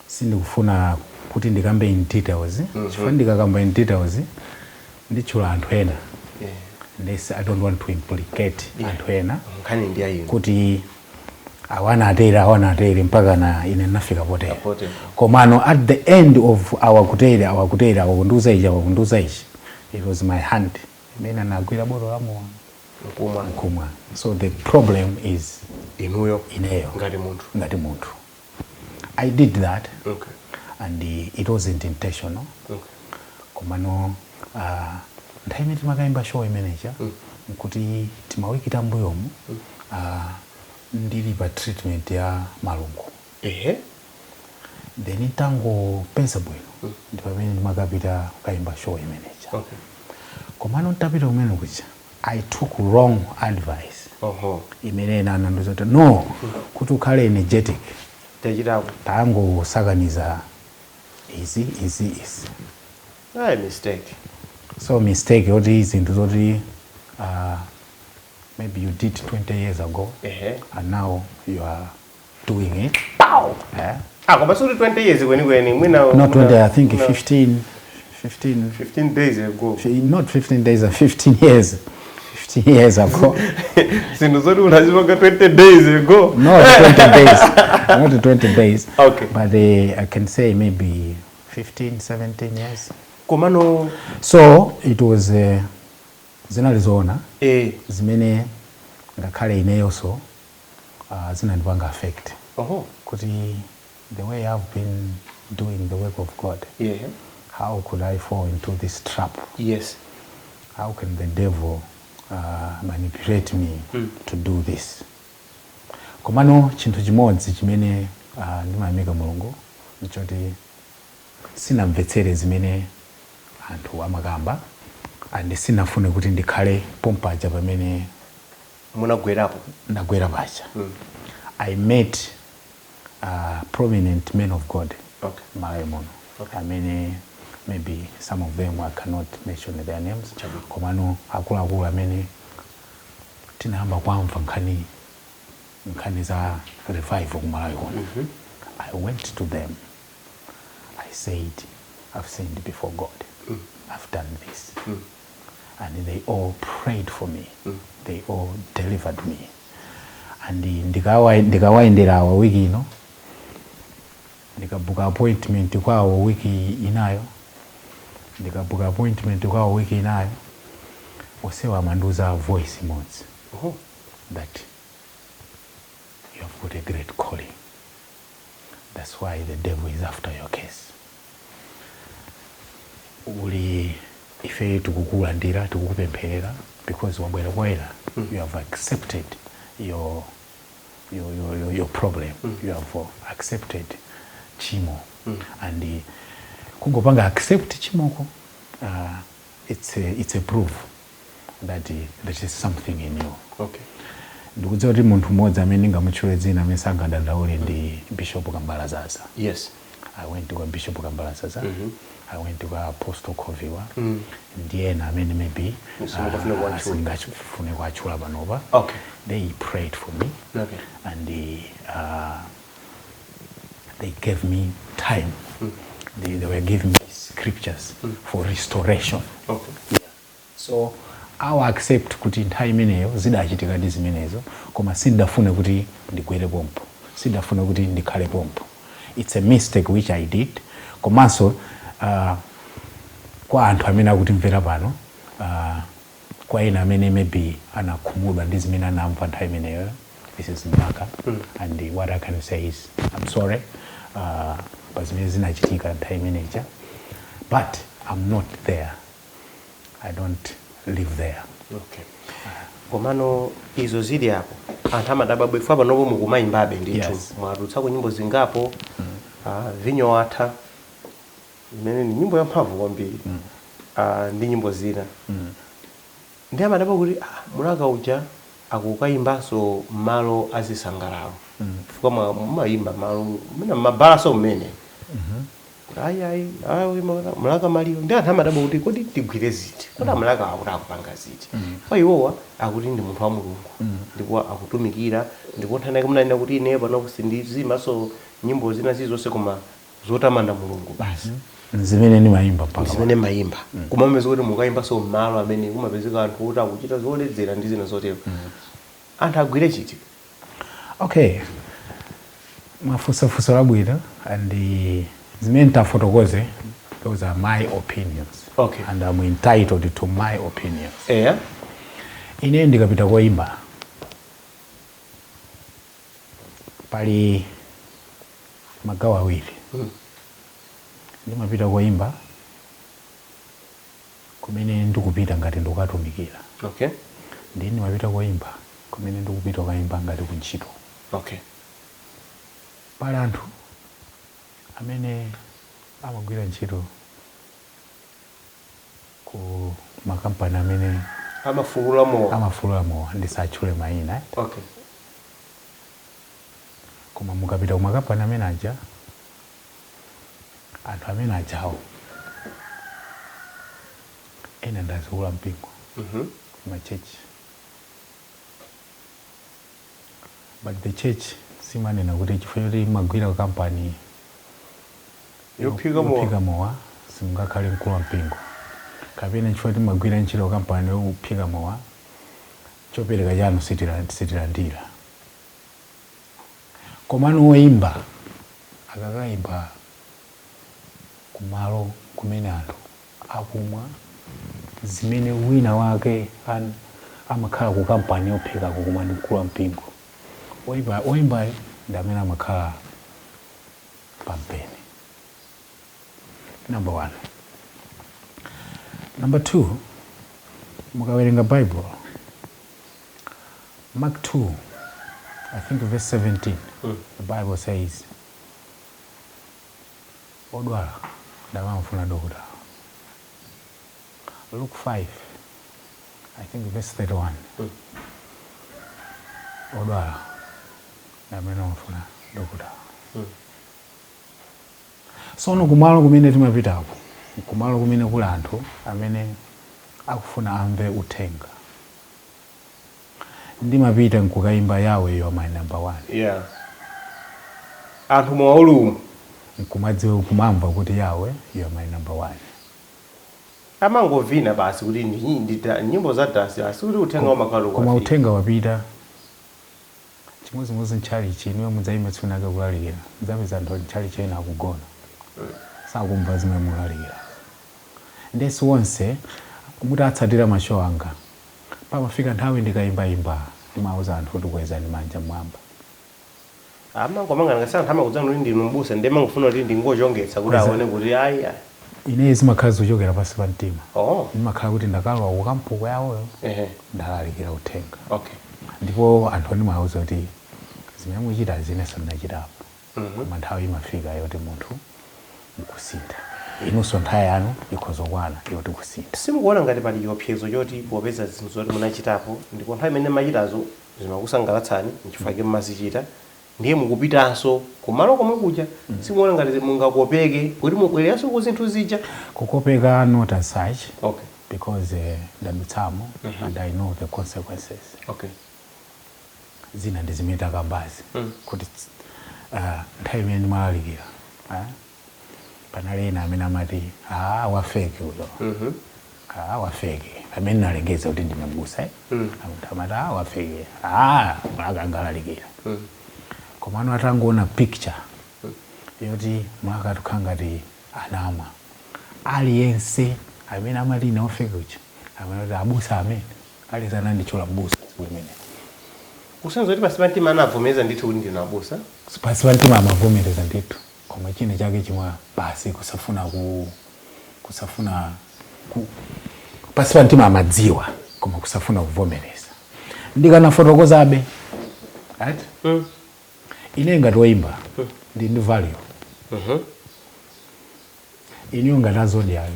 sindikufuna kuti ndikambe in details, chifukwa ndikakamba in details nditchula anthu ena. This, I don't want to implicate anthu ena Nkhani ndi ayino. kuti awana atere, awana atere, mpaka na ine nafika potere. Potere. Komano at the end of our kutere, our kutere, awakundiuza ichi, awakundiuza ichi, it was my hand imene anagwira botolo la mowa Nkumwa. Nkumwa. So the problem is inuyo. Ineyo. Ngati munthu. Ngati munthu, I did that and it wasn't intentional. Komano nthawi imene timakayimba show imeneja, nkuti timawiki tambuyomu ndili pa treatment ya malungo. Then ntangopeza bwino, ndi pamene ndimakapita kukayimba show imeneja. Komano ntapita kumene kuja, I took wrong advice imene ena anandiuza kuti no, kuti ukhale energetic, tachitako tangosakaniza izi, izi, izi. Ayi, mistake. So mistake yoti zinthu zoti maybe you did 20 years ago and now you are doing it. Pow! Eh? Ah, koma sikuti 20 years kwenikweni mwina. Not 20, I think 15, 15. 15 days ago. Not 15 days, 15 years, 15 years ago. Zinthu zoti unazipanga 20 days ago. Not 20 days, not 20 days. But I can say maybe 15, 17 years. Komano So it was zinali zoona zimene ngakhale ineyonso zinandipanga affect kuti the way I've been doing the work of God, how could I fall into this trap? How can the devil manipulate me to do this? Komano chinthu chimodzi chimene ndimayamika Mulungu nchoti sinamvetsere zimene anthu amakamba and sinafune kuti ndikhale pompaja pamene munagwerapo. Ndagwera paja. I met prominent men of God Malawi muno amene maybe some of them I cannot mention their names, komano akuluakulu amene tinayamba kwamva nkhani za revival ku Malawi kuno. I went to them, I said, "I've sinned before God. I've done this," and they all prayed for me. They all delivered me. And ndikawayendera awa wiki ino, ndikabuka appointment kwawo wiki inayo, ndikabuka appointment kwawo wiki inayo, onsewa amandiuza voice imodzi that you have got a great calling. That's why the devil is after your case. Uli ife tikukulandira, tikukupempherera because wabwera poyera. You have accepted your problem. You have accepted chimo and kungopanga accept chimoko, it's a proof that there is something in you. Ndikudziwa kuti munthu mmodzi amene ndingamutchule dzina amene sangadandaule ndi Bishop Kambalazaza. I went kwa Bishop Kambalazaza. I went kwa Apostle Khoviwa ndi ena amene maybe Simungafune kuwatchula. Singafune kuwatchula panopa. They prayed for me and they gave me time. They were giving me scriptures for restoration. So I will accept kuti nthawi imeneyo zidachitika ndi zimenezo, koma sindafune kuti ndigwere pompo, sindafune kuti ndikhale pompo. It's a mistake which I did. Komanso kwa anthu amene akutimvera pano, kwa ena amene maybe anakhumudwa ndi zimene anamva nthawi imeneyo, this is Mlaka and what I can say is I'm sorry pa zimene zinachitika nthawi imeneja, but I'm not there. I don't live there. Okay, komano izo zili apo, anthu amadabwa bwefu panopo mukumayimbabe ndithu. Yes. Mwatulutsako nyimbo zingapo. Vinyo watha, imene ni nyimbo yamphamvu kwambiri, ndi nyimbo zina. Ndi amadabwa kuti Mulaka uja akukayimbanso malo azisangalalo, chifukwa mumayimba malo mena mabalaso mmene kuti ayi ayi ayi Mulaka Maliro. Ndi anthu amadabwa kuti kodi tigwire ziti, kodi aMulaka akuti akupanga ziti? Kwa iwowa akuti ndi munthu wa Mulungu ndipo akutumikira, ndipo nthani yake munanena kuti ine pano sindizimaso nyimbo zina zizonse koma zotamanda Mulungu basi. Zimene ndimayimba mpaka Zimene mayimba, koma mumapeza kuti mukayimbanso mmalo amene kumapezeka anthu kuti akuchita zoledzera ndi zina zotero, anthu agwire chiti? Okay, mwafunsa funso labwino, and zimene tafotokoze, those are my opinions and I'm entitled to my opinions. Ine ndikapita koyimba, pali magawo awiri. Ndimapita koyimba kumene ndikupita ngati ndikukatumikira, ndi ndimapita koyimba kumene ndikupita kukayimba ngati kuntchito. Pali anthu amene amagwira ntchito ku makampani amene amafulula mowa. Amafulula mowa, ndisatchule mayina, eh? Koma mukapita ku makampani amene aja, anthu amene ajawo ena ndi azikulu ampingo, ma church, but the church simanena kuti chifukwa choti imagwira kampani yophika mowa, yophika mowa simungakhale mkulu wa mpingo, kapena chifukwa choti imagwira ntchito kampani yophika mowa chopereka chanu sitilandira. Komano woyimba akakayimba kumalo kumene anthu akumwa zimene wina wake amakhala ku kampani yophikako koma ndi mkulu wa mpingo, woyimbayo ndi amene amakhala pampeni, number one. Number two, mukawerenga Bible, Mark 2, I think verse 17, the Bible says odwala ndamamfuna dokotala. Luke 5, I think verse 31, odwala ndamene amafuna dokotala. Sono kumalo kumene timapitako, kumalo kumene kuli anthu amene akufuna amve uthenga, ndimapita nkukayimba "Yahweh, you are my number one." Yeah, anthu mwaulumu nkumadziwa, kumamva kuti "Yahweh, you are my number one." Amangovina basi kuti ndi nyimbo za dance basi, kuti uthenga umakhala Koma uthenga wapita. Chimodzimodzi ntchalichi, inuyo mudzayima tsiku lake kulalikira, mudzapeza anthu ntchalichi ena akugona, sakumva zimene mulalikira. Ndesi wonse mutatsatira ma show anga, pamafika nthawi ndikayimbayimba ndimawuza anthu kuti kwezani manja mmwamba. Amangomangana ngasi anthu amakudzana kuti ndinu mbusa, ndiye mangofuna kuti ndingochongetsa kuti aone kuti ayi ayi. Ineyi zimakhala zikuchokera pansi pa mtima. Ndimakhala kuti ndakalowa kukampuko yawoyo, ndalalikira uthenga, ndipo anthu ndimawauza kuti zimene muchita zinenso ndinachitapo, koma nthawi imafika yoti munthu nkusintha. Inunso nthawi yanu ikhoza kukwana yoti kusintha. Simukuona ngati pali chiopsezo choti popeza zinthu zoti munachitapo, ndipo nthawi imene machitazo zimakusangalatsani, nchifukwa chake mmazichita, ndiye mukupitanso kumalo komwe kuja, simukuona ngati mungakopeke kuti mubwereranso ku zinthu zija? Kukopeka, not as such, because ndadutsamo and I know the consequences. Zina ndi zimene takambazi, kuti nthawi imene ndimalalikira, panali ena amene amati, "Ah, wa fake uyo. Ah, wa fake." Pamene nalengeza kuti ndine mbusa, eh? Anthu amati, "Ah, wa fake, ah, Mlaka angalalikira?" Komano atangoona picture yoti Mlaka atukhala ngati anamwa, aliyense amene amati ine wa fake uja amene kuti abusa amene aliyense ananditchula mbusa tsiku limene. Kusonyeza kuti pansi pa mtima anavomereza ndithu kuti ndinu abusa. Pansi pa mtima amavomereza ndithu, koma china chake chimwa basi kusafuna ku, pansi pa mtima amadziwa koma kusafuna kuvomereza. Ndikanafotokozabe, right? Ine ngati woyimba ndi value. Inuyo ngati a Zodiak,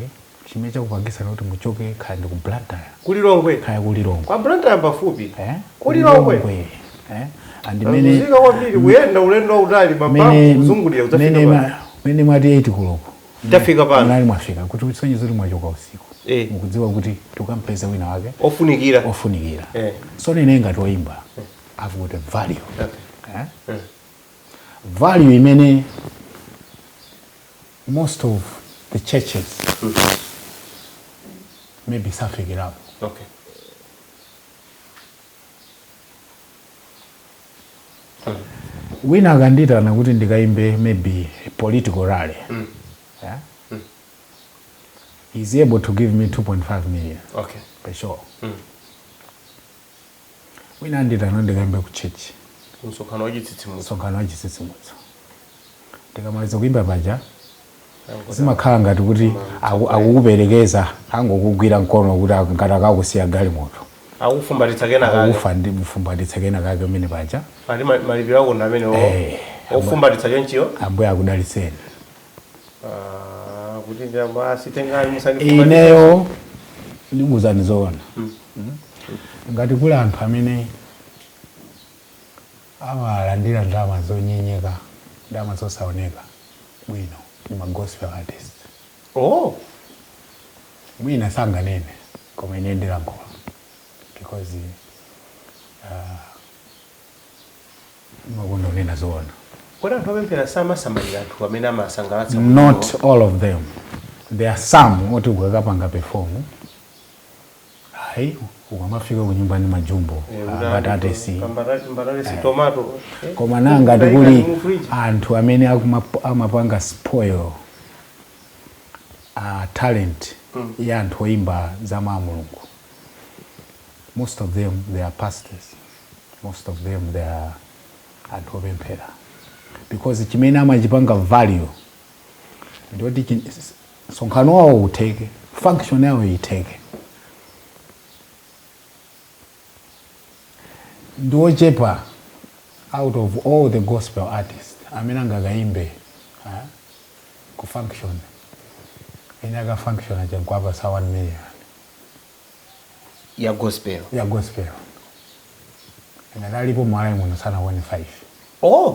chimene chakupangitsani kuti muchoke kaya ndi ku Blantyre, Kulilongwe, kaya kulilongwe, kwa Blantyre pafupi, eh? Kulilongwe. Eh? And mene Kuzika kwambiri kuyenda ulendo wautali mene mababu kuzungulira kudzafika mene pano. Mene mwati 8 koloko Tafika pano. Munali mwafika kuti usonyeze kuti mwachoka usiku, mukudziwa kuti tukampeza wina wake ofunikira. Ofunikira. So ine ngati woyimba, I've got a value, eh? Value imene most of the churches maybe safikirapo. Wina akanditana kuti ndikaimbe maybe a political rally, yeah? He's able to give me 2.5 million per show. Wina anditana ndikaimbe ku church, msonkhano wachitsitsimutso, msonkhano wachitsitsimutso, ndikamaliza kuimba paja zimakhala ngati kuti akukuperekeza, angokugwira mkono kuti ngati akakusiya galimoto. Akufumbatitsa kena kake. Akufa ndi mfumbatitsa kena kake umene paja. Ati malipiro ako ndi amenewo? Eh. Okufumbatitsa chonchiyo. Ambuye akudalitseni. Ah, kuti ndiyamba asitengani musandifumbatize. Ineyo ndikuwuzani zoona. Ngati kuli anthu amene amalandira ndalama zonyenyeka, ndalama zosaoneka bwino, ndi ma gospel artist. Mwina sanganene, koma ine ndilankhula because makonda kunena zoona. Kodi anthu opemphera samasamalira anthu amene amasangalatsa? Not all of them. There are some oti ukakapanga perform, hayi, ukamafika kunyumba ndi majumbo, mbatatesi. Mbatatesi, tomato, eh. Koma nangati Kutayika kuli mu fridge. Anthu amene amapanga spoil talent ya anthu oimba za mawu a Mulungu, most of them, they are pastors. Most of them, they are anthu opemphera, because chimene amachipanga value ndiyoti msonkhano wawo utheke, function yawo itheke. Ndiochepa out of all the gospel artists amene angakaimbe ku function ine aka function achakwapa sa 1 million. Ya gospel? Ya gospel. Ngati alipo Malawi muno sanakwane 5.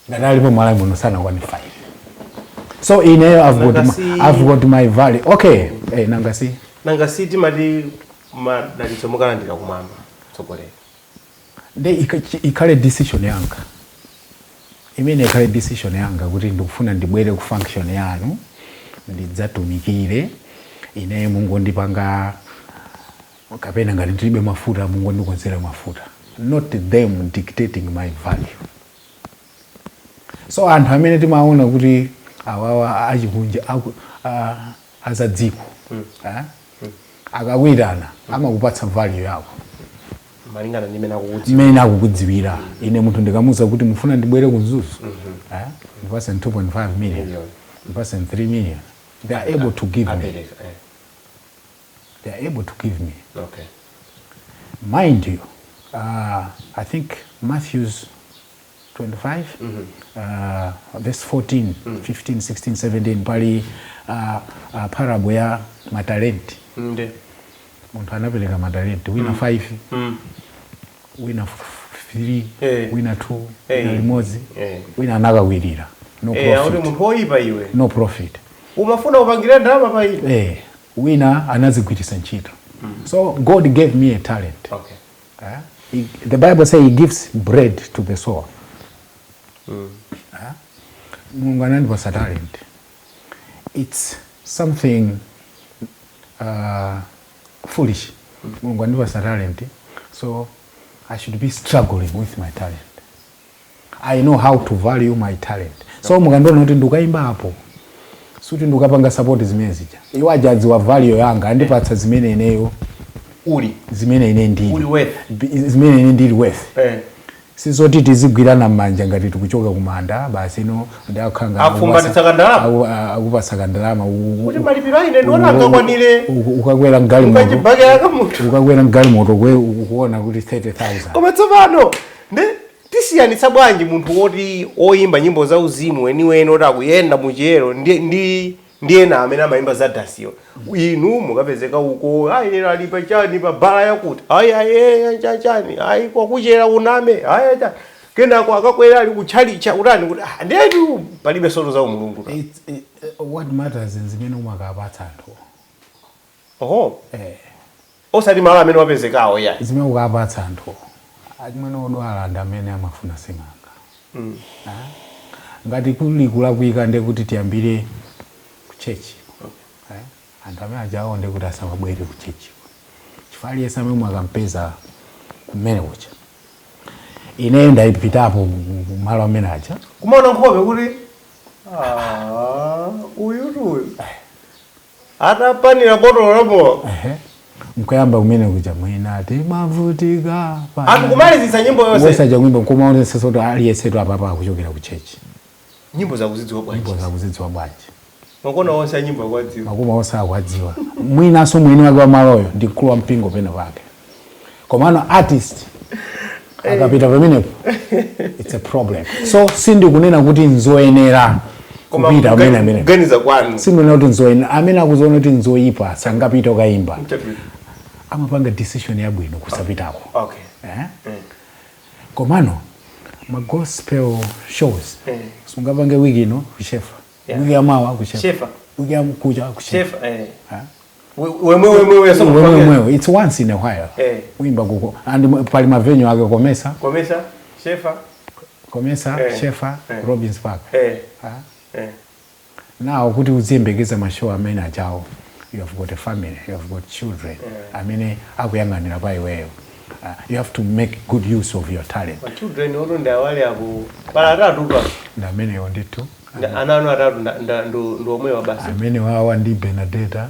Ngati alipo Malawi muno sanakwane 5. So ineyo I've got my value, okay. Nanga si Nanga si timati madalitso mukalandira kumwamba, tsogoleri? Nde ikhale decision yanga imene, ikhale decision yanga kuti ndikufuna ndibwere ku function yanu ndidzatumikire. Ine mungondipanga, kapena ngati ndilibe mafuta mungondikonzera mafuta, not them dictating my value. So anthu amene timaona kuti awawa achikunja, azadziko, eh? Akakuitana amakupatsa value yako malingana ndi imene akukudziwa. Mmene akukudziwira. Ine munthu ndikamuza kuti mufuna ndibwere ku Mzuzu, eh? Ndipase 2.5 million, Million. ndipase 3 million, they are able to give me. Apereka, eh. They are able to give me. Mind you, I think Matthews 25, verse 14, 15, 16, 17, pali parable ya matalenti. Nde Munthu anapereka matalenti, wina 5, wina 3, wina 2, wina limodzi, wina anakakwirira, no Akuti profit. Munthu woyipa iwe. No profit. Umafuna upangire ndalama pa ine. Wina anazigwiritsa ntchito. So God gave me a talent. The Bible says he gives bread to the sower. Mulungu anandipasa talent. It's something foolish. Mulungu andipasa talent, so I should be struggling with my talent. I know how to value my talent. So mukandiona kuti ndikayimba apo, suti ndikapanga support zimene zija. Iwo ajadziwa value yanga, andipatsa zimene ineyo uli zimene ine ndili uli worth. Zimene ine ndili worth. Sizoti tizigwirana m'manja ngati tikuchoka kumanda basi ino ndakhanga. Akufumbatitsa kandalama. Akupatsa kandalama. Kuti malipiro aine ndiona angakwanire ukakwera mgalimoto ukachibakera kamunthu. Ukakwera mgalimoto ukuona kuti 30,000. Koma tsopano ndi tisiyanitsa bwanji munthu woti oyimba nyimbo za uzimu weniweni oti akuyenda muchiyero ndi ena amene amayimba za dasiyo? Inu mukapezeka uko, ayi, lero ali pa chani, pa bala yakuti, ayi, ayi, chachani, ayi, kwakuchera uname, ayi, chani, kenako akakwera ali kutchalicha utani kuti, ah, ndetu palibe soto za umulungu. What matters nzimene umakapatsa anthu. Osati malo amene wapezekawo ya. Zimene ukapatsa anthu. Achimwene, odwala ndi amene amafuna sing'anga. Ngati kuli kulakwika, ndiye kuti tiyambire ku church. Eh? Anthu amene ajawo ndiye kuti asamabwere ku church, chifukwa aliyense amene mwakampeza kumene kucha, ineyo ndayipitapo malo amene aja. Kumaona nkhope kuti, "Ah, uyu tuyu atapanira botolo lamowa." Ehe, nkuyamba kumene kuja, mwina timavutika. Anthu kumalizitsa nyimbo yonse. Wosaja kuimba, nkumaonetsetsa kuti aliyensetu apapa akuchokera ku church. Nyimbo zakuzidziwa bwanji? Nyimbo zakuzidziwa bwanji? Makona onse a nyimbo akwadziwa. Makoma onse akwadziwa. Mwinanso mwini wake wa maloyo ndi mkulu wa mpingo pena pake. Komano artist akapita pamenepo, it's a problem. So sindikunena kuti nzoyenera Koma kupita amene amene kuganiza kwanu. Sindikunena kuti nzoyenera. Amene akuziona kuti nzoyipa sangapita ukayimba. Chabwino. Amapanga decision yabwino kusapitako. Eh? Komano ma gospel shows sungapange wiki ino kushefa, wiki yamawa kushefa, Shefa. wiki yamkucha kushefa. Shefa, eh. Eh? Wemwe wemwe we so. Wemwe mwewe, it's once in a while. Uimba kuko and pali ma venue ake, Komesa. Komesa, Shefa. Komesa, Shefa, Robins Park. Ah. Now kuti uziyembekeza ma show amene achawo, you have got a family, you have got children amene akuyang'anira pa iweyo. You have to make good use of your talent. Ma children oto ndi awali apo pala atatu pa. Ndi amenewo ndithu. Ana anu atatu ndi omwewa basi? Amene wawa ndi Benadeta,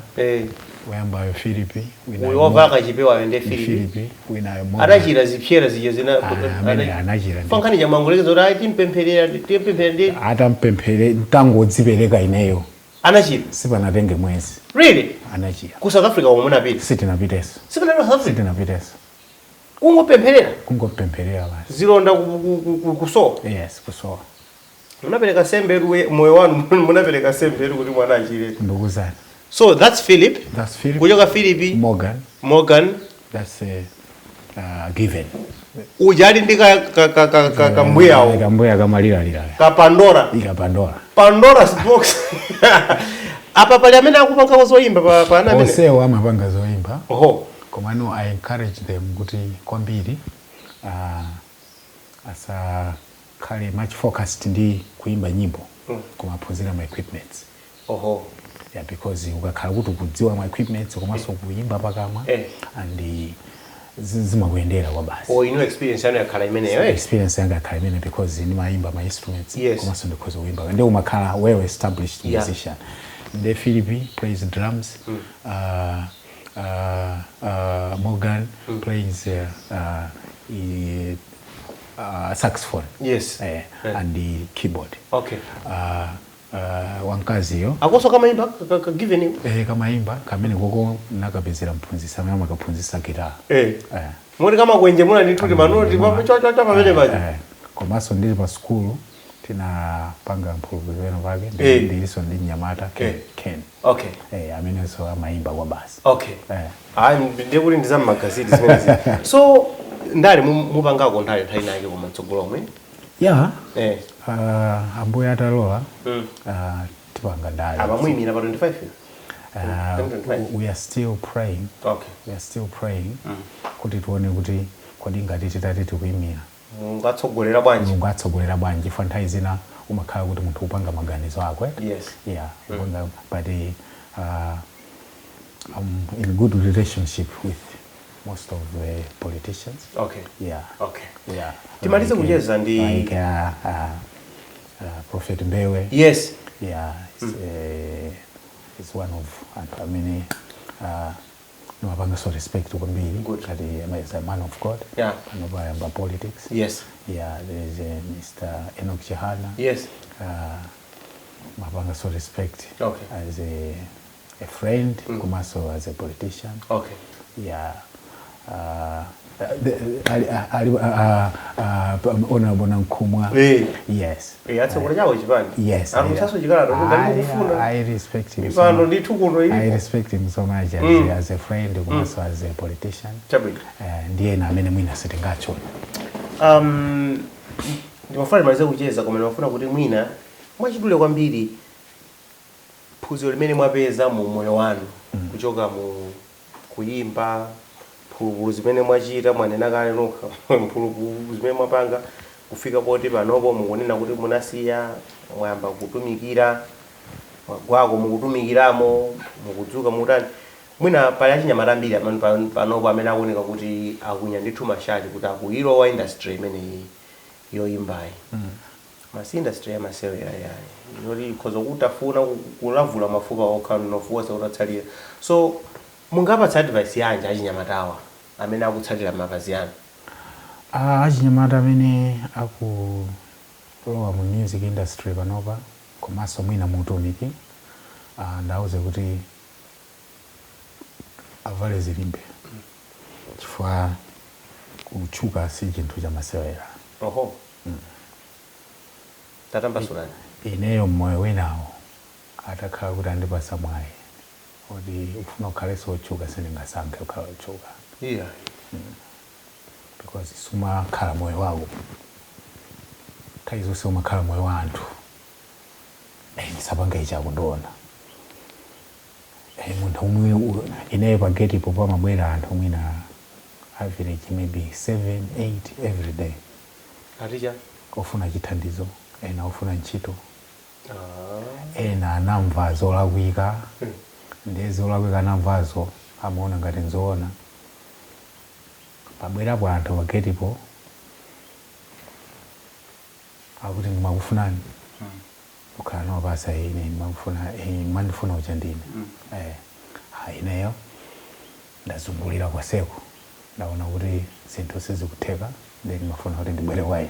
woyambayo Philip. Uyu wovala kachipewayo ndi Philip? Philip. Winayo Morgan. Adachira zipsera zija zina? Ah, amene anachira ndi- Fankhani chamangolekeza kuti ayi, timpempherera, timpempherera ndi Atampemphere, ntangodzipereka ineyo, anachira. Sipanatenge mwezi. Really? Anachira. Ku South Africa komwe munapita? Sitinapiteso. Sipanapita South Africa? Sitinapiteso. Kungopempherera? Kungopempherera basi. Zilonda kusowa? Yes, kusowa. Munapereka semberu moyo wanu, munapereka semberu kuti mwana achire. Ndukuzani. So that's Philip. That's Philip. Kuchoka Philip? Morgan. Morgan. That's Given. Uja ali ndi kambuyawo. Kambuya kamaliralira. Ka Pandora. Ika Pandora. Pandora's box. Apa pali amene akupanga zoyimba pa ana amene? Onsewo amapanga zoyimba. Oho. Komano I encourage them kuti kwambiri asakhale much focused ndi kuimba nyimbo, koma aphunzira ma equipments. Yeah, because ukakhala kuti ukudziwa ma equipments komanso kuimba pakamwa and zimakuyendera kwa basi. O, inu experience yanu yakhala imeneyo, eh? Experience yanga yakhala imene because ndimayimba ma instruments Yes. komanso ndikhoza kuimba, ndi umakhala well established musician. Nde Philip plays drums, Morgan plays saxophone and the keyboard. Wankaziyo Akoso kamayimba ka Given? Eh, kamayimba kamene koko nakapezera mphunzitsi amene amakaphunzitsa gitara. Eh. Moti kama kwenje muna ndithu manoti chochocho pamene paja. Eh, komanso ndili pa sukulu tinapanga mphulupulu peno pake. Ndilinso ndi mnyamata Ken, Ken. Eh, amenenso amayimba kwa basi. Eh. Ayi, ndiye kuti ndi zam'magazeti zimenezi. So ndale mupangako ndale nthawi inake koma mtsogolo omwe? Yeah. Eh. Ambuye atalola, tipanga ndale. Apa muyimira pa 25? 2025. We are still praying. We are still praying kuti tione kuti kodi ngati titati tikuyimira, Mungatsogolera bwanji? Mulungu atsogolera bwanji? Fa nthawi zina umakhala kuti munthu upanga maganizo akwe. Yeah, upanga, but I'm in good relationship with most of the politicians. Yeah. Yeah. Timalize Like, kucheza ndi like Prophet Mbewe. Yeah, it's one of anthu amene nimapanga so respect kwambiri. Good. Ngati is a man of God. Panopa politics. Yeah, there is Mr. Enoch Chihana. Mapanga so respect as a friend, komanso as a politician. Yeah. Ali Honorable Nankhumwa. Yes. Eh, atsekula chawo chipani. Yes. Akusaso chikalata kuti ndikufuna. I respect him. Mipando So ndithu kuno I ilipo. respect him so much as a friend komanso as a politician. Chabwino. Ndiye na amene mwina sitingatchule. Ndimafuna timalize kucheza, koma ndimafuna kuti mwina mwachidule kwambiri, phunziro limene mwapeza mu moyo wanu kuchoka mu kuyimba, mphulupulu zimene mwachita, mwanena kale nokha mphulupulu zimene mwapanga. Kufika poti panopo mukunena kuti munasiya, mwayamba kutumikira, mwagwako mukutumikiramo, mukudzuka, mukutani. Mwina pali achinyamata ambiri amene panopo amene akuoneka kuti akunya ndithu mashati kuti akuilowa industry imeneyi yoyimbayi. Masi industry yamasewera yayi, yoti ikhoza kutafuna kulavula mafupa okha, mnofu utatsalira. So mungapatsa advice yanji achinyamatawa amene akutsatira mapazi anu? Ah, achinyamata amene akulowa mu music industry panopa komanso mwina muutumiki, ndauze kuti avale zilimbe, chifukwa kutchuka si chinthu chamasewera. Oho, tatambasulani. Ineyo mmoyo winawo atakhala kuti andipasa mwayi kuti ufuna ukhalenso otchuka, sindingasankhe kukhala otchuka, because sumakhala moyo wako nthawi zonse, umakhala moyo wa anthu. Ndisapange ichi, akundiona. Munthu umwe ineyo pa gate ipo pamabwera anthu mwina average maybe 7 8 every day. Aticha? Ofuna chithandizo, ena ofuna ntchito, ena anamva zolakwika. Ndiye zolakwika anamvazo amaona ngati nzoona. Pabwerapo anthu pa gate po akuti, "Ndimakufunani." Kukhala nawo pasa, "Ine ndimakufuna, mandifuna ucha ndine." Ha, ineyo ndazungulira kwaseko, ndaona kuti zinthu sizikutheka, ndiye ndimafuna kuti ndibwere kwa inu.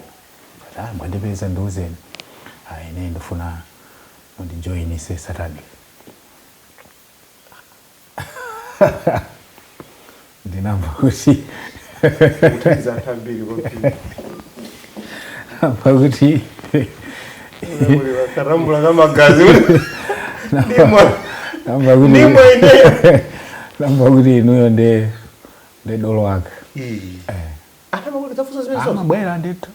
Ati, "Ah, mwandipeza, ndiuzeni." "Ah, ine ndifuna mundijoinise satanic." Ndinamva kuti Kuthandiza anthu ambiri kwambiri. Amva kuti Karambula kamagazi ndimwe. Namva kuti Ndimwe ineyo. Namva kuti inuyo nde dolo wake. Anthu amakuti zafunsa zimene zonse? Amabwera ndithu.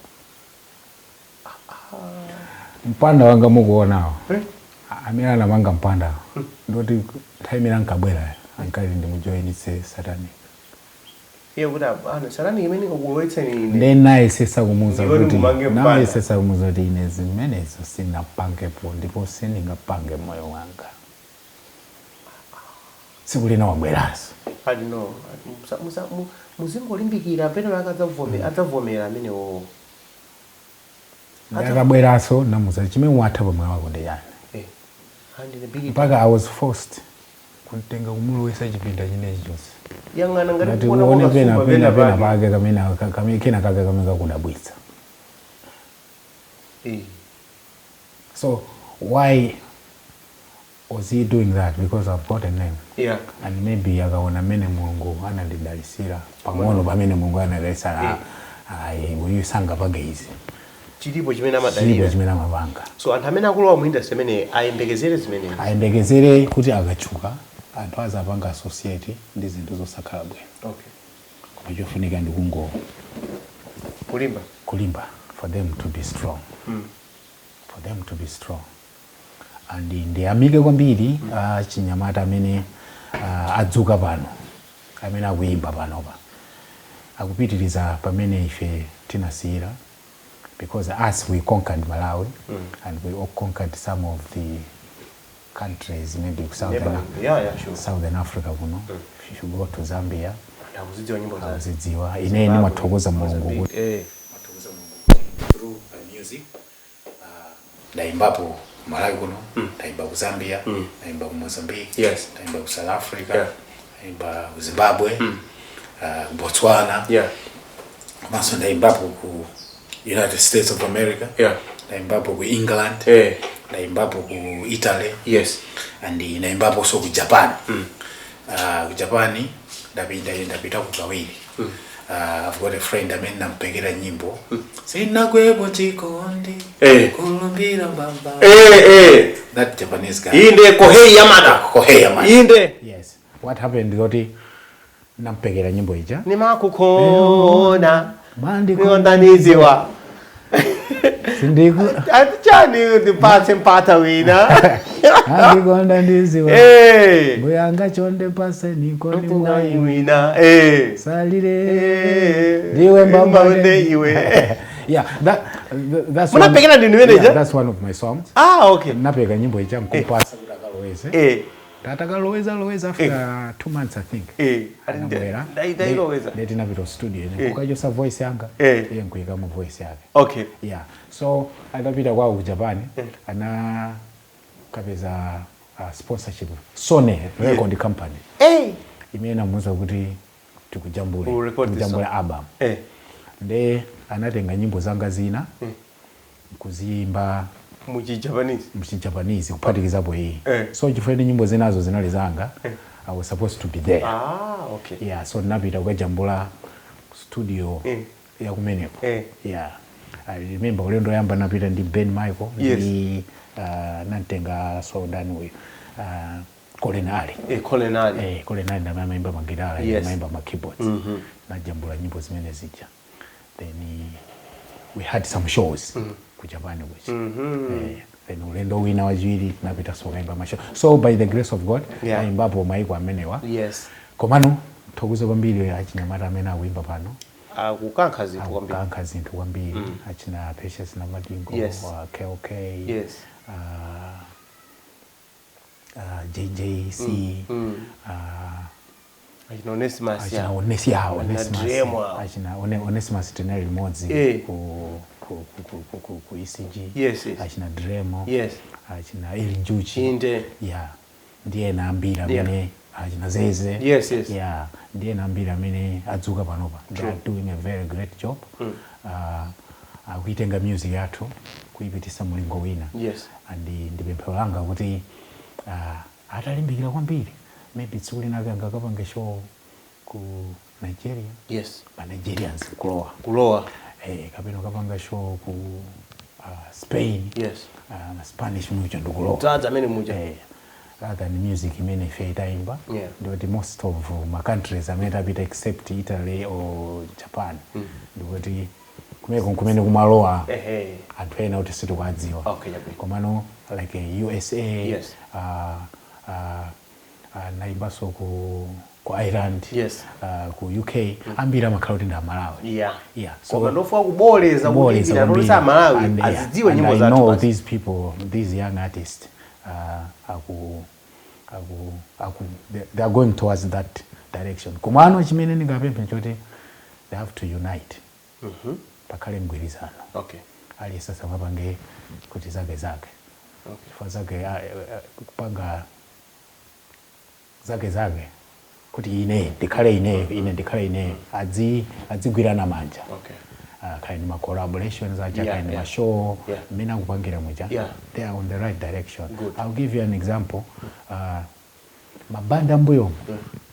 Mpanda wanga mukuonawo, amene anamanga mpanda, ndoti nthawi imene ankabwera ankati ndimujoinitse satanic. Iye kuti, "Ano satanic imene ikakulowetseni ine." Nde nayesesa kumuza Ndiwe kuti mumange mpanda. Nayesesa kumuza kuti ine zimenezo sinapangepo ndipo sindingapange moyo wanga. Tsiku lina wabweranso. Ati no, muzingolimbikira, pena akadzavomera, adzavomera amenewo. Ndakabweranso namuza, "Chimene watha pamoyo wako ndi chani?" Andine big. Mpaka I was forced kumtenga, kumulowesa chipinda chinechi chonse. Yang'ana ngati Ngati kuona uone pena kwakasumba. pena pena pake. Pake kamene kena kake kamene kakudabwitsa. So why was he doing that? Because I've got a name and maybe akaona mmene Mulungu anandidalisira pang'ono, pamene Mulungu anadalisira, ayi, uyu sangapange izi. Chilipo chimene chilipo amadalira. Chimene amapanga. So anthu amene akulowa mu industry imene ayembekezere zimenezi. Ayembekezere kuti akatchuka anthu azapanga associate ndi zinthu zosakhala bwino. Koma chofunika ndi kungo kulimba. Kulimba, for them to be strong, for them to be strong. And ndiyamike kwambiri achinyamata amene adzuka pano, amene akuyimba panopa, akupitiriza pamene ife tinasiyira, because us, we conquered Malawi and we all conquered some of the countries, maybe southern, Yeah, sure. Southern Africa kuno. If you go to Zambia, Anthu akuzidziwa nyimbo zake. Akuzidziwa. Ine ndimathokoza Mulungu kuti through music ndayimbapo Malawi kuno, ndayimba ku Zambia, ndayimba ku Mozambique, ndayimba ku South Africa, ndayimba ku Zimbabwe, ku Botswana, komanso ndayimbapo ku United States of America, ndayimbapo ku England, ndayimbapo ku Italy and ndayimbaponso ku Japan. Ku Japan ndapita ku kawiri. I've got a friend amene nampekera nyimbo "Sinagwepo Chikondi", "Kulumbira Mbamba". That Japanese guy. Inde, Kohei Yamada. Kohei Yamada. Inde. Yes, what happened kuti nampekera nyimbo ija. Nimakukona. Mandiko. Niondaniziwa. Sindiku. Atichani, ndipatse mpata wina. Andikonda ndiziwa. Mbuyanga chonde pase nikoni mwayi. Wina. Salire. Ndiwe mbambande. Iwe. Yeah, that That's Munapekera ndinu imeneja? Yeah, that's one of my songs. Ah, okay. Napeka nyimbo ija nkupasa kuti akaloweze. Atakaloweza loweza, after 2 months, I think, Ati anabwera. ndailoweza. Nde tinapita studio, ine kukachosa voice yanga, iye nkuyikamo voice yake. Yeah, so atapita kwawo ku Japan, ana kapeza sponsorship, Sony record company, imene inamuwuza kuti tikujambule, We'll record this. tikujambule album. Nde anatenga nyimbo zanga zina kuziyimba Muchi Japanese. Mchijapanese, kuphatikizapo iyi. So chifukwa nyimbo zinazo zinali zanga, I was supposed to be there. Ah, okay. Yeah, so ndinapita kukajambula studio ya kumeneko. Yeah, I remember ulendo yamba napita ndi Ben Michael, ndi nantenga soldani uyu, Colin Ali. Colin Ali. Colin Ali ndamene amayimba magitara, amayimba ma keyboards. Najambula nyimbo zimene zija, then we had some shows ku Japan kuchi. Then ulendo wina wachiwiri tinapita sokaimba ma show. So by the grace of God, ayimbapo maiko amenewa. Komano thokoze kwambiri achinyamata amene akuimba pano. Akukankha zinthu kwambiri. Akukankha zinthu kwambiri, achina Patience Namadingo, KOK, JJC, Achina Onesimus. Achina Onesimus. Dremo awo. Achina Onesimus tinali limodzi ku ECG. Achina Dremo, achina Eli Njuchi. Yeah, ndiye ena ambiri amene, achina Zeze. Yeah, ndiye ena ambiri amene adzuka panopa. They are doing a very great job. Akuitenga music yathu kuyipitisa mulingo wina. And ndi pemphero langa kuti atalimbikira kwambiri, maybe tsiku linake angakapange show ku Nigeria, ma Nigerians kulowa. Kulowa. Kapena ukapanga show ku Spain, ma Spanish mucho ndikulowa. Kudzaza amene muja. Rather than music imene ife itayimba, ndikuti most of ma countries amene tapita, except Italy or Japan, ndikuti kumeko kumene kumalowa anthu ena kuti sitikuwadziwa. Okay, chabwino. Komano like USA, naimbaso ku Ireland, ku UK, ambiri amakhala kuti ndi Amalawi. Yeah, so Koma ndofuna kuboleza kuti kuboleza ina kwambiri. tolisa Amalawi And, yeah, azidziwe and nyimbo I zathu know basi. these people, these young artists, aku they are going towards that direction. Komano chimene ndingapemphe choti they have to unite, pakhale mgwirizano. Aliyense samapange kuti zake zake, chifukwa zake, kupanga zake zake kuti ine ndikhale ine, ine ndikhale ine, adzigwirana manja. Kind ma collaborations aja, kind ma show mmene akupangira muja, they are on the right direction. Good. I'll give you an example. Mabanda ambuyomu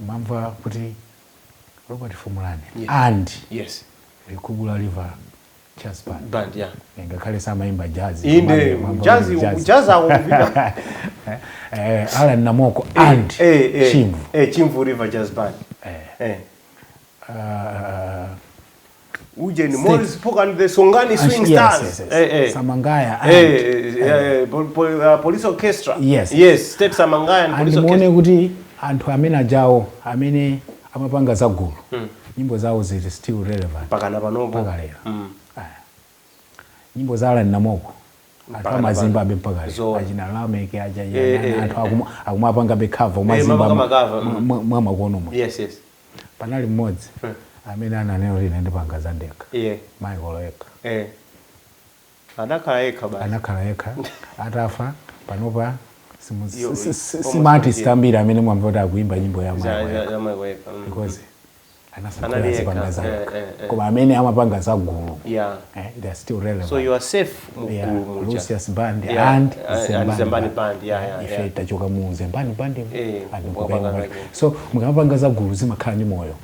mamva kuti Robert Fumulani and Likubula River Jazz Band. Band, yeah. Ngakhale samayimba jazz, Inde, mamva jazz, kuti jazz akuvina. Alan Namoko and Chimvu. Chimvu River Jazz Band. Uje ni Morris Pook and the Songani Swing Stars. Yes. Eh. Samangaya and Police Orchestra. Yes. Yes, State Samangaya and Police And muone Orchestra. Kuti anthu amene ajawo amene amapanga zagulu, nyimbo zawo zili still relevant Pakana panopo. Mpaka lero. Aya. Nyimbo za Alan Namoko anthu Mpaka amaziimbabe mpaka lero. Zoona. Achina Lameke aja, anthu akumapangabe cover, mapanga umazimba ma cover, mwa makono mwe. Panali mmodzi amene ananena kuti ine ndipanga za ndekha, Michael yekha. Anakhala yekha basi. Anakhala yekha, atafa panopa Almost si ma artist ambiri amene mwamva kuti akuimba nyimbo ya Michael yekha, Za Michael yekha. Because Anali anasakhula yekha. zipanga zake. Koma amene amapanga za gulu, they are still relevant. So you are safe mu gulu muja. Lucius Band and And Zembani Zembani Band. Band, yeah, Ife tachoka mu Zembani Band and mukapanga kukaimba. zake. So mukamapanga za gulu zimakhala ndi moyo.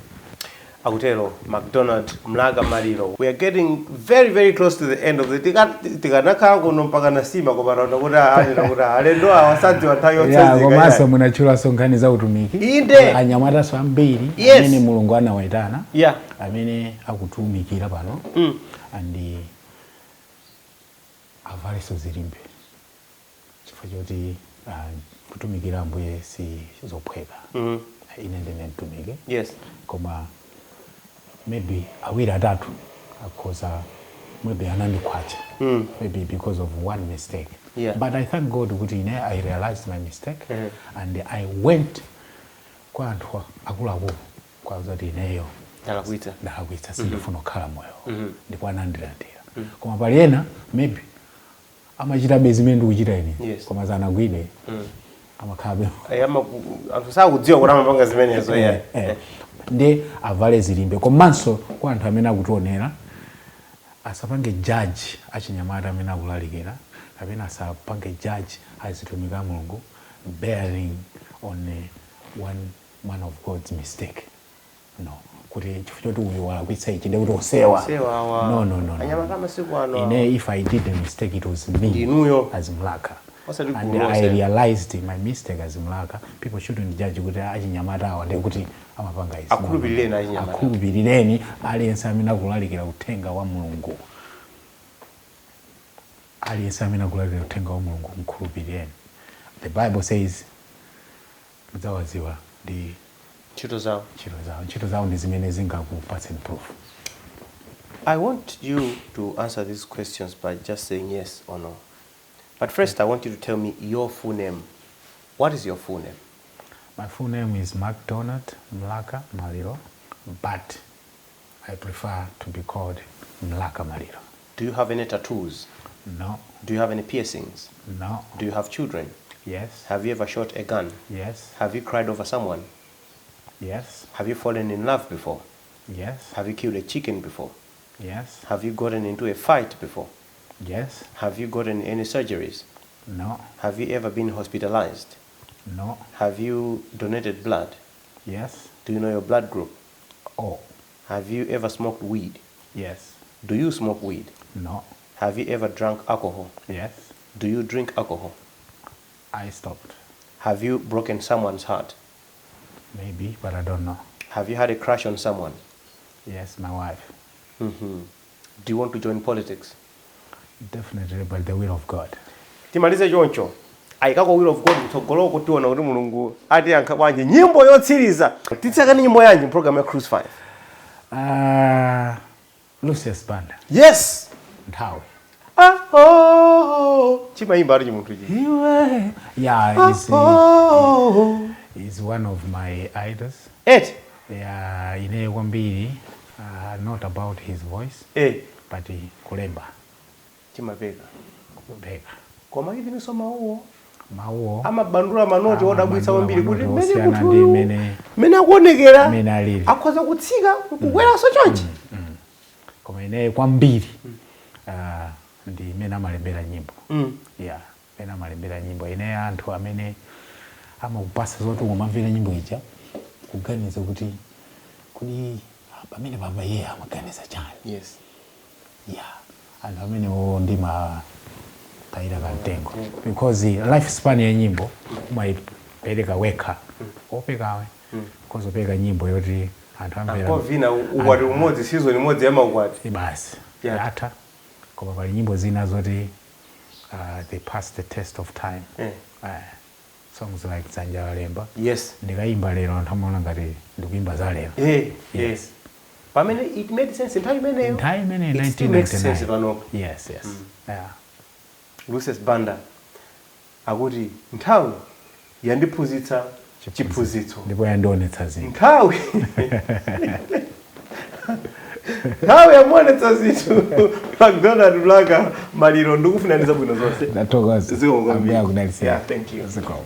Akutero McDonald Mlaka Maliro. We are getting very, very close to the end of the tikanakhala kuno mpaka nasima, koma taona kuti anena kuti alendo awa sadziwa nthawi Yeah, yotsanzika. komanso munatchulanso nkhani za utumiki. Inde. Anyamataso ambiri amene Mulungu anawayitana, amene akutumikira pano, and avalenso zilimbe, chifukwa choti kutumikira Ambuye si zophweka. Ine ndine mtumiki, koma maybe awiri atatu akhoza Maybe anandikhwacha, maybe because of one mistake. But I thank God kuti ine I realized my mistake and I went kwa anthu akuluakulu kuwauza kuti ineyo Ndalakwitsa. Ndalakwitsa, sindifuna kukhala moyo, ndipo anandilandira. Koma pali ena maybe amachitabe zimene ndikuchita ine, koma sanagwidwe, amakhalabe. Anthu sakudziwa kuti amapanga zimenezo, yeah. Ndi avale zilimbe. Komanso kwa anthu amene akutionera, asapange judge achinyamata amene akulalikira, kapena asapange judge azitumiki a Mulungu bearing on one man of God's mistake, no, kuti chifukwa choti uyu walakwitsa ichi ndekuti onsewa. Onsewa awa. No. Anyamata amasiku ano. Ine, if I did a mistake, it was me Ndinuyo. As Mlaka. Osati And gulu I lonse. Realized my mistake as Mlaka. People shouldn't judge kuti achinyamata awa ndekuti amapanga izi. Akhulupirireni achinyamata. Akhulupirireni aliyense amene akulalikira uthenga wa Mulungu. Aliyense amene akulalikira uthenga wa Mulungu, mkhulupirireni. The Bible says mudzawadziwa ndi ntchito zawo. Ntchito zawo. Ntchito zawo ndi zimene zingakupatseni proof. I want you to answer these questions by just saying yes or no. But first, I want you to tell me your full name. What is your full name? My full name is MacDonald Mlaka Maliro, but I prefer to be called Mlaka Maliro. Do you have any tattoos? No. Do you have any piercings? No. Do you have children? Yes. Have you ever shot a gun? Yes. Have you cried over someone? Yes. Have you fallen in love before? Yes. Have you killed a chicken before? Yes. Have you gotten into a fight before? Yes. Have you gotten any surgeries? No. Have you ever been hospitalized? No. Have you donated blood? Yes. Do you know your blood group? Oh. Have you ever smoked weed? Yes. Do you smoke weed? No. Have you ever drunk alcohol? Yes. Do you drink alcohol? I stopped. Have you broken someone's heart? Maybe, but I don't know. Have you had a crush on someone? Yes, my wife. Do you want to join politics? Definitely, by the will of God. Timalize choncho, ayikako will of God kutsogoloko, tiona kuti Mulungu atiyankha bwanji. Nyimbo yotsiriza, titsekani nyimbo yanji program ya Cruise 5? Lucius Banda. Yes. Nthawi. Ah, oh, chimayimba ati chimunthu chi. Iwe. Yeah, oh. He's one of my idols. Eti. Yeah, ine kwambiri, not about his voice, but kulemba. Chimapeka. Kupeka. Koma ivinso mawuwo Mawuwo amabandula manoti odabwitsa kwambiri kuti manoti mmene osiyana munthu ndi uyu mmene akuonekera mmene alili. Akhoza kutsika nkukweranso chonchi. Koma ine kwambiri ndi imene amalembera nyimbo. Yeah, imene amalembera nyimbo. Ine anthu amene amakupasa zoti umamvera nyimbo ija kuganiza kuti kodi pamene papa iye amaganiza chani? Yeah, anthu amenewo ndimatayira kamtengo because life span ya nyimbo umayipereka wekha opekawe, because opeka nyimbo yoti anthu amvera Akovina ukwati umodzi, season imodzi yamaukwati. Basi, yatha. Koma pali nyimbo zina zoti they pass the test of time. Songs like Dzanja Lalemba, ndikayimba lero anthu amaona ngati ndikuyimba za lero. Yes, pamene it made sense nthawi imeneyo, nthawi imene it still makes sense 1999 panopo. Yes, yeah. Lucius Banda akuti nthawi yandiphunzitsa chiphunzitso. Ndipo yandionetsa zinthu. Nthawi yamuonetsa zinthu. MacDonald Mlaka Maliro, ndikufunani zabwino zonse. Ndathokoza. Zikomo kwambiri. Ambuye akudalitseni. Yeah, thank you. Zikomo.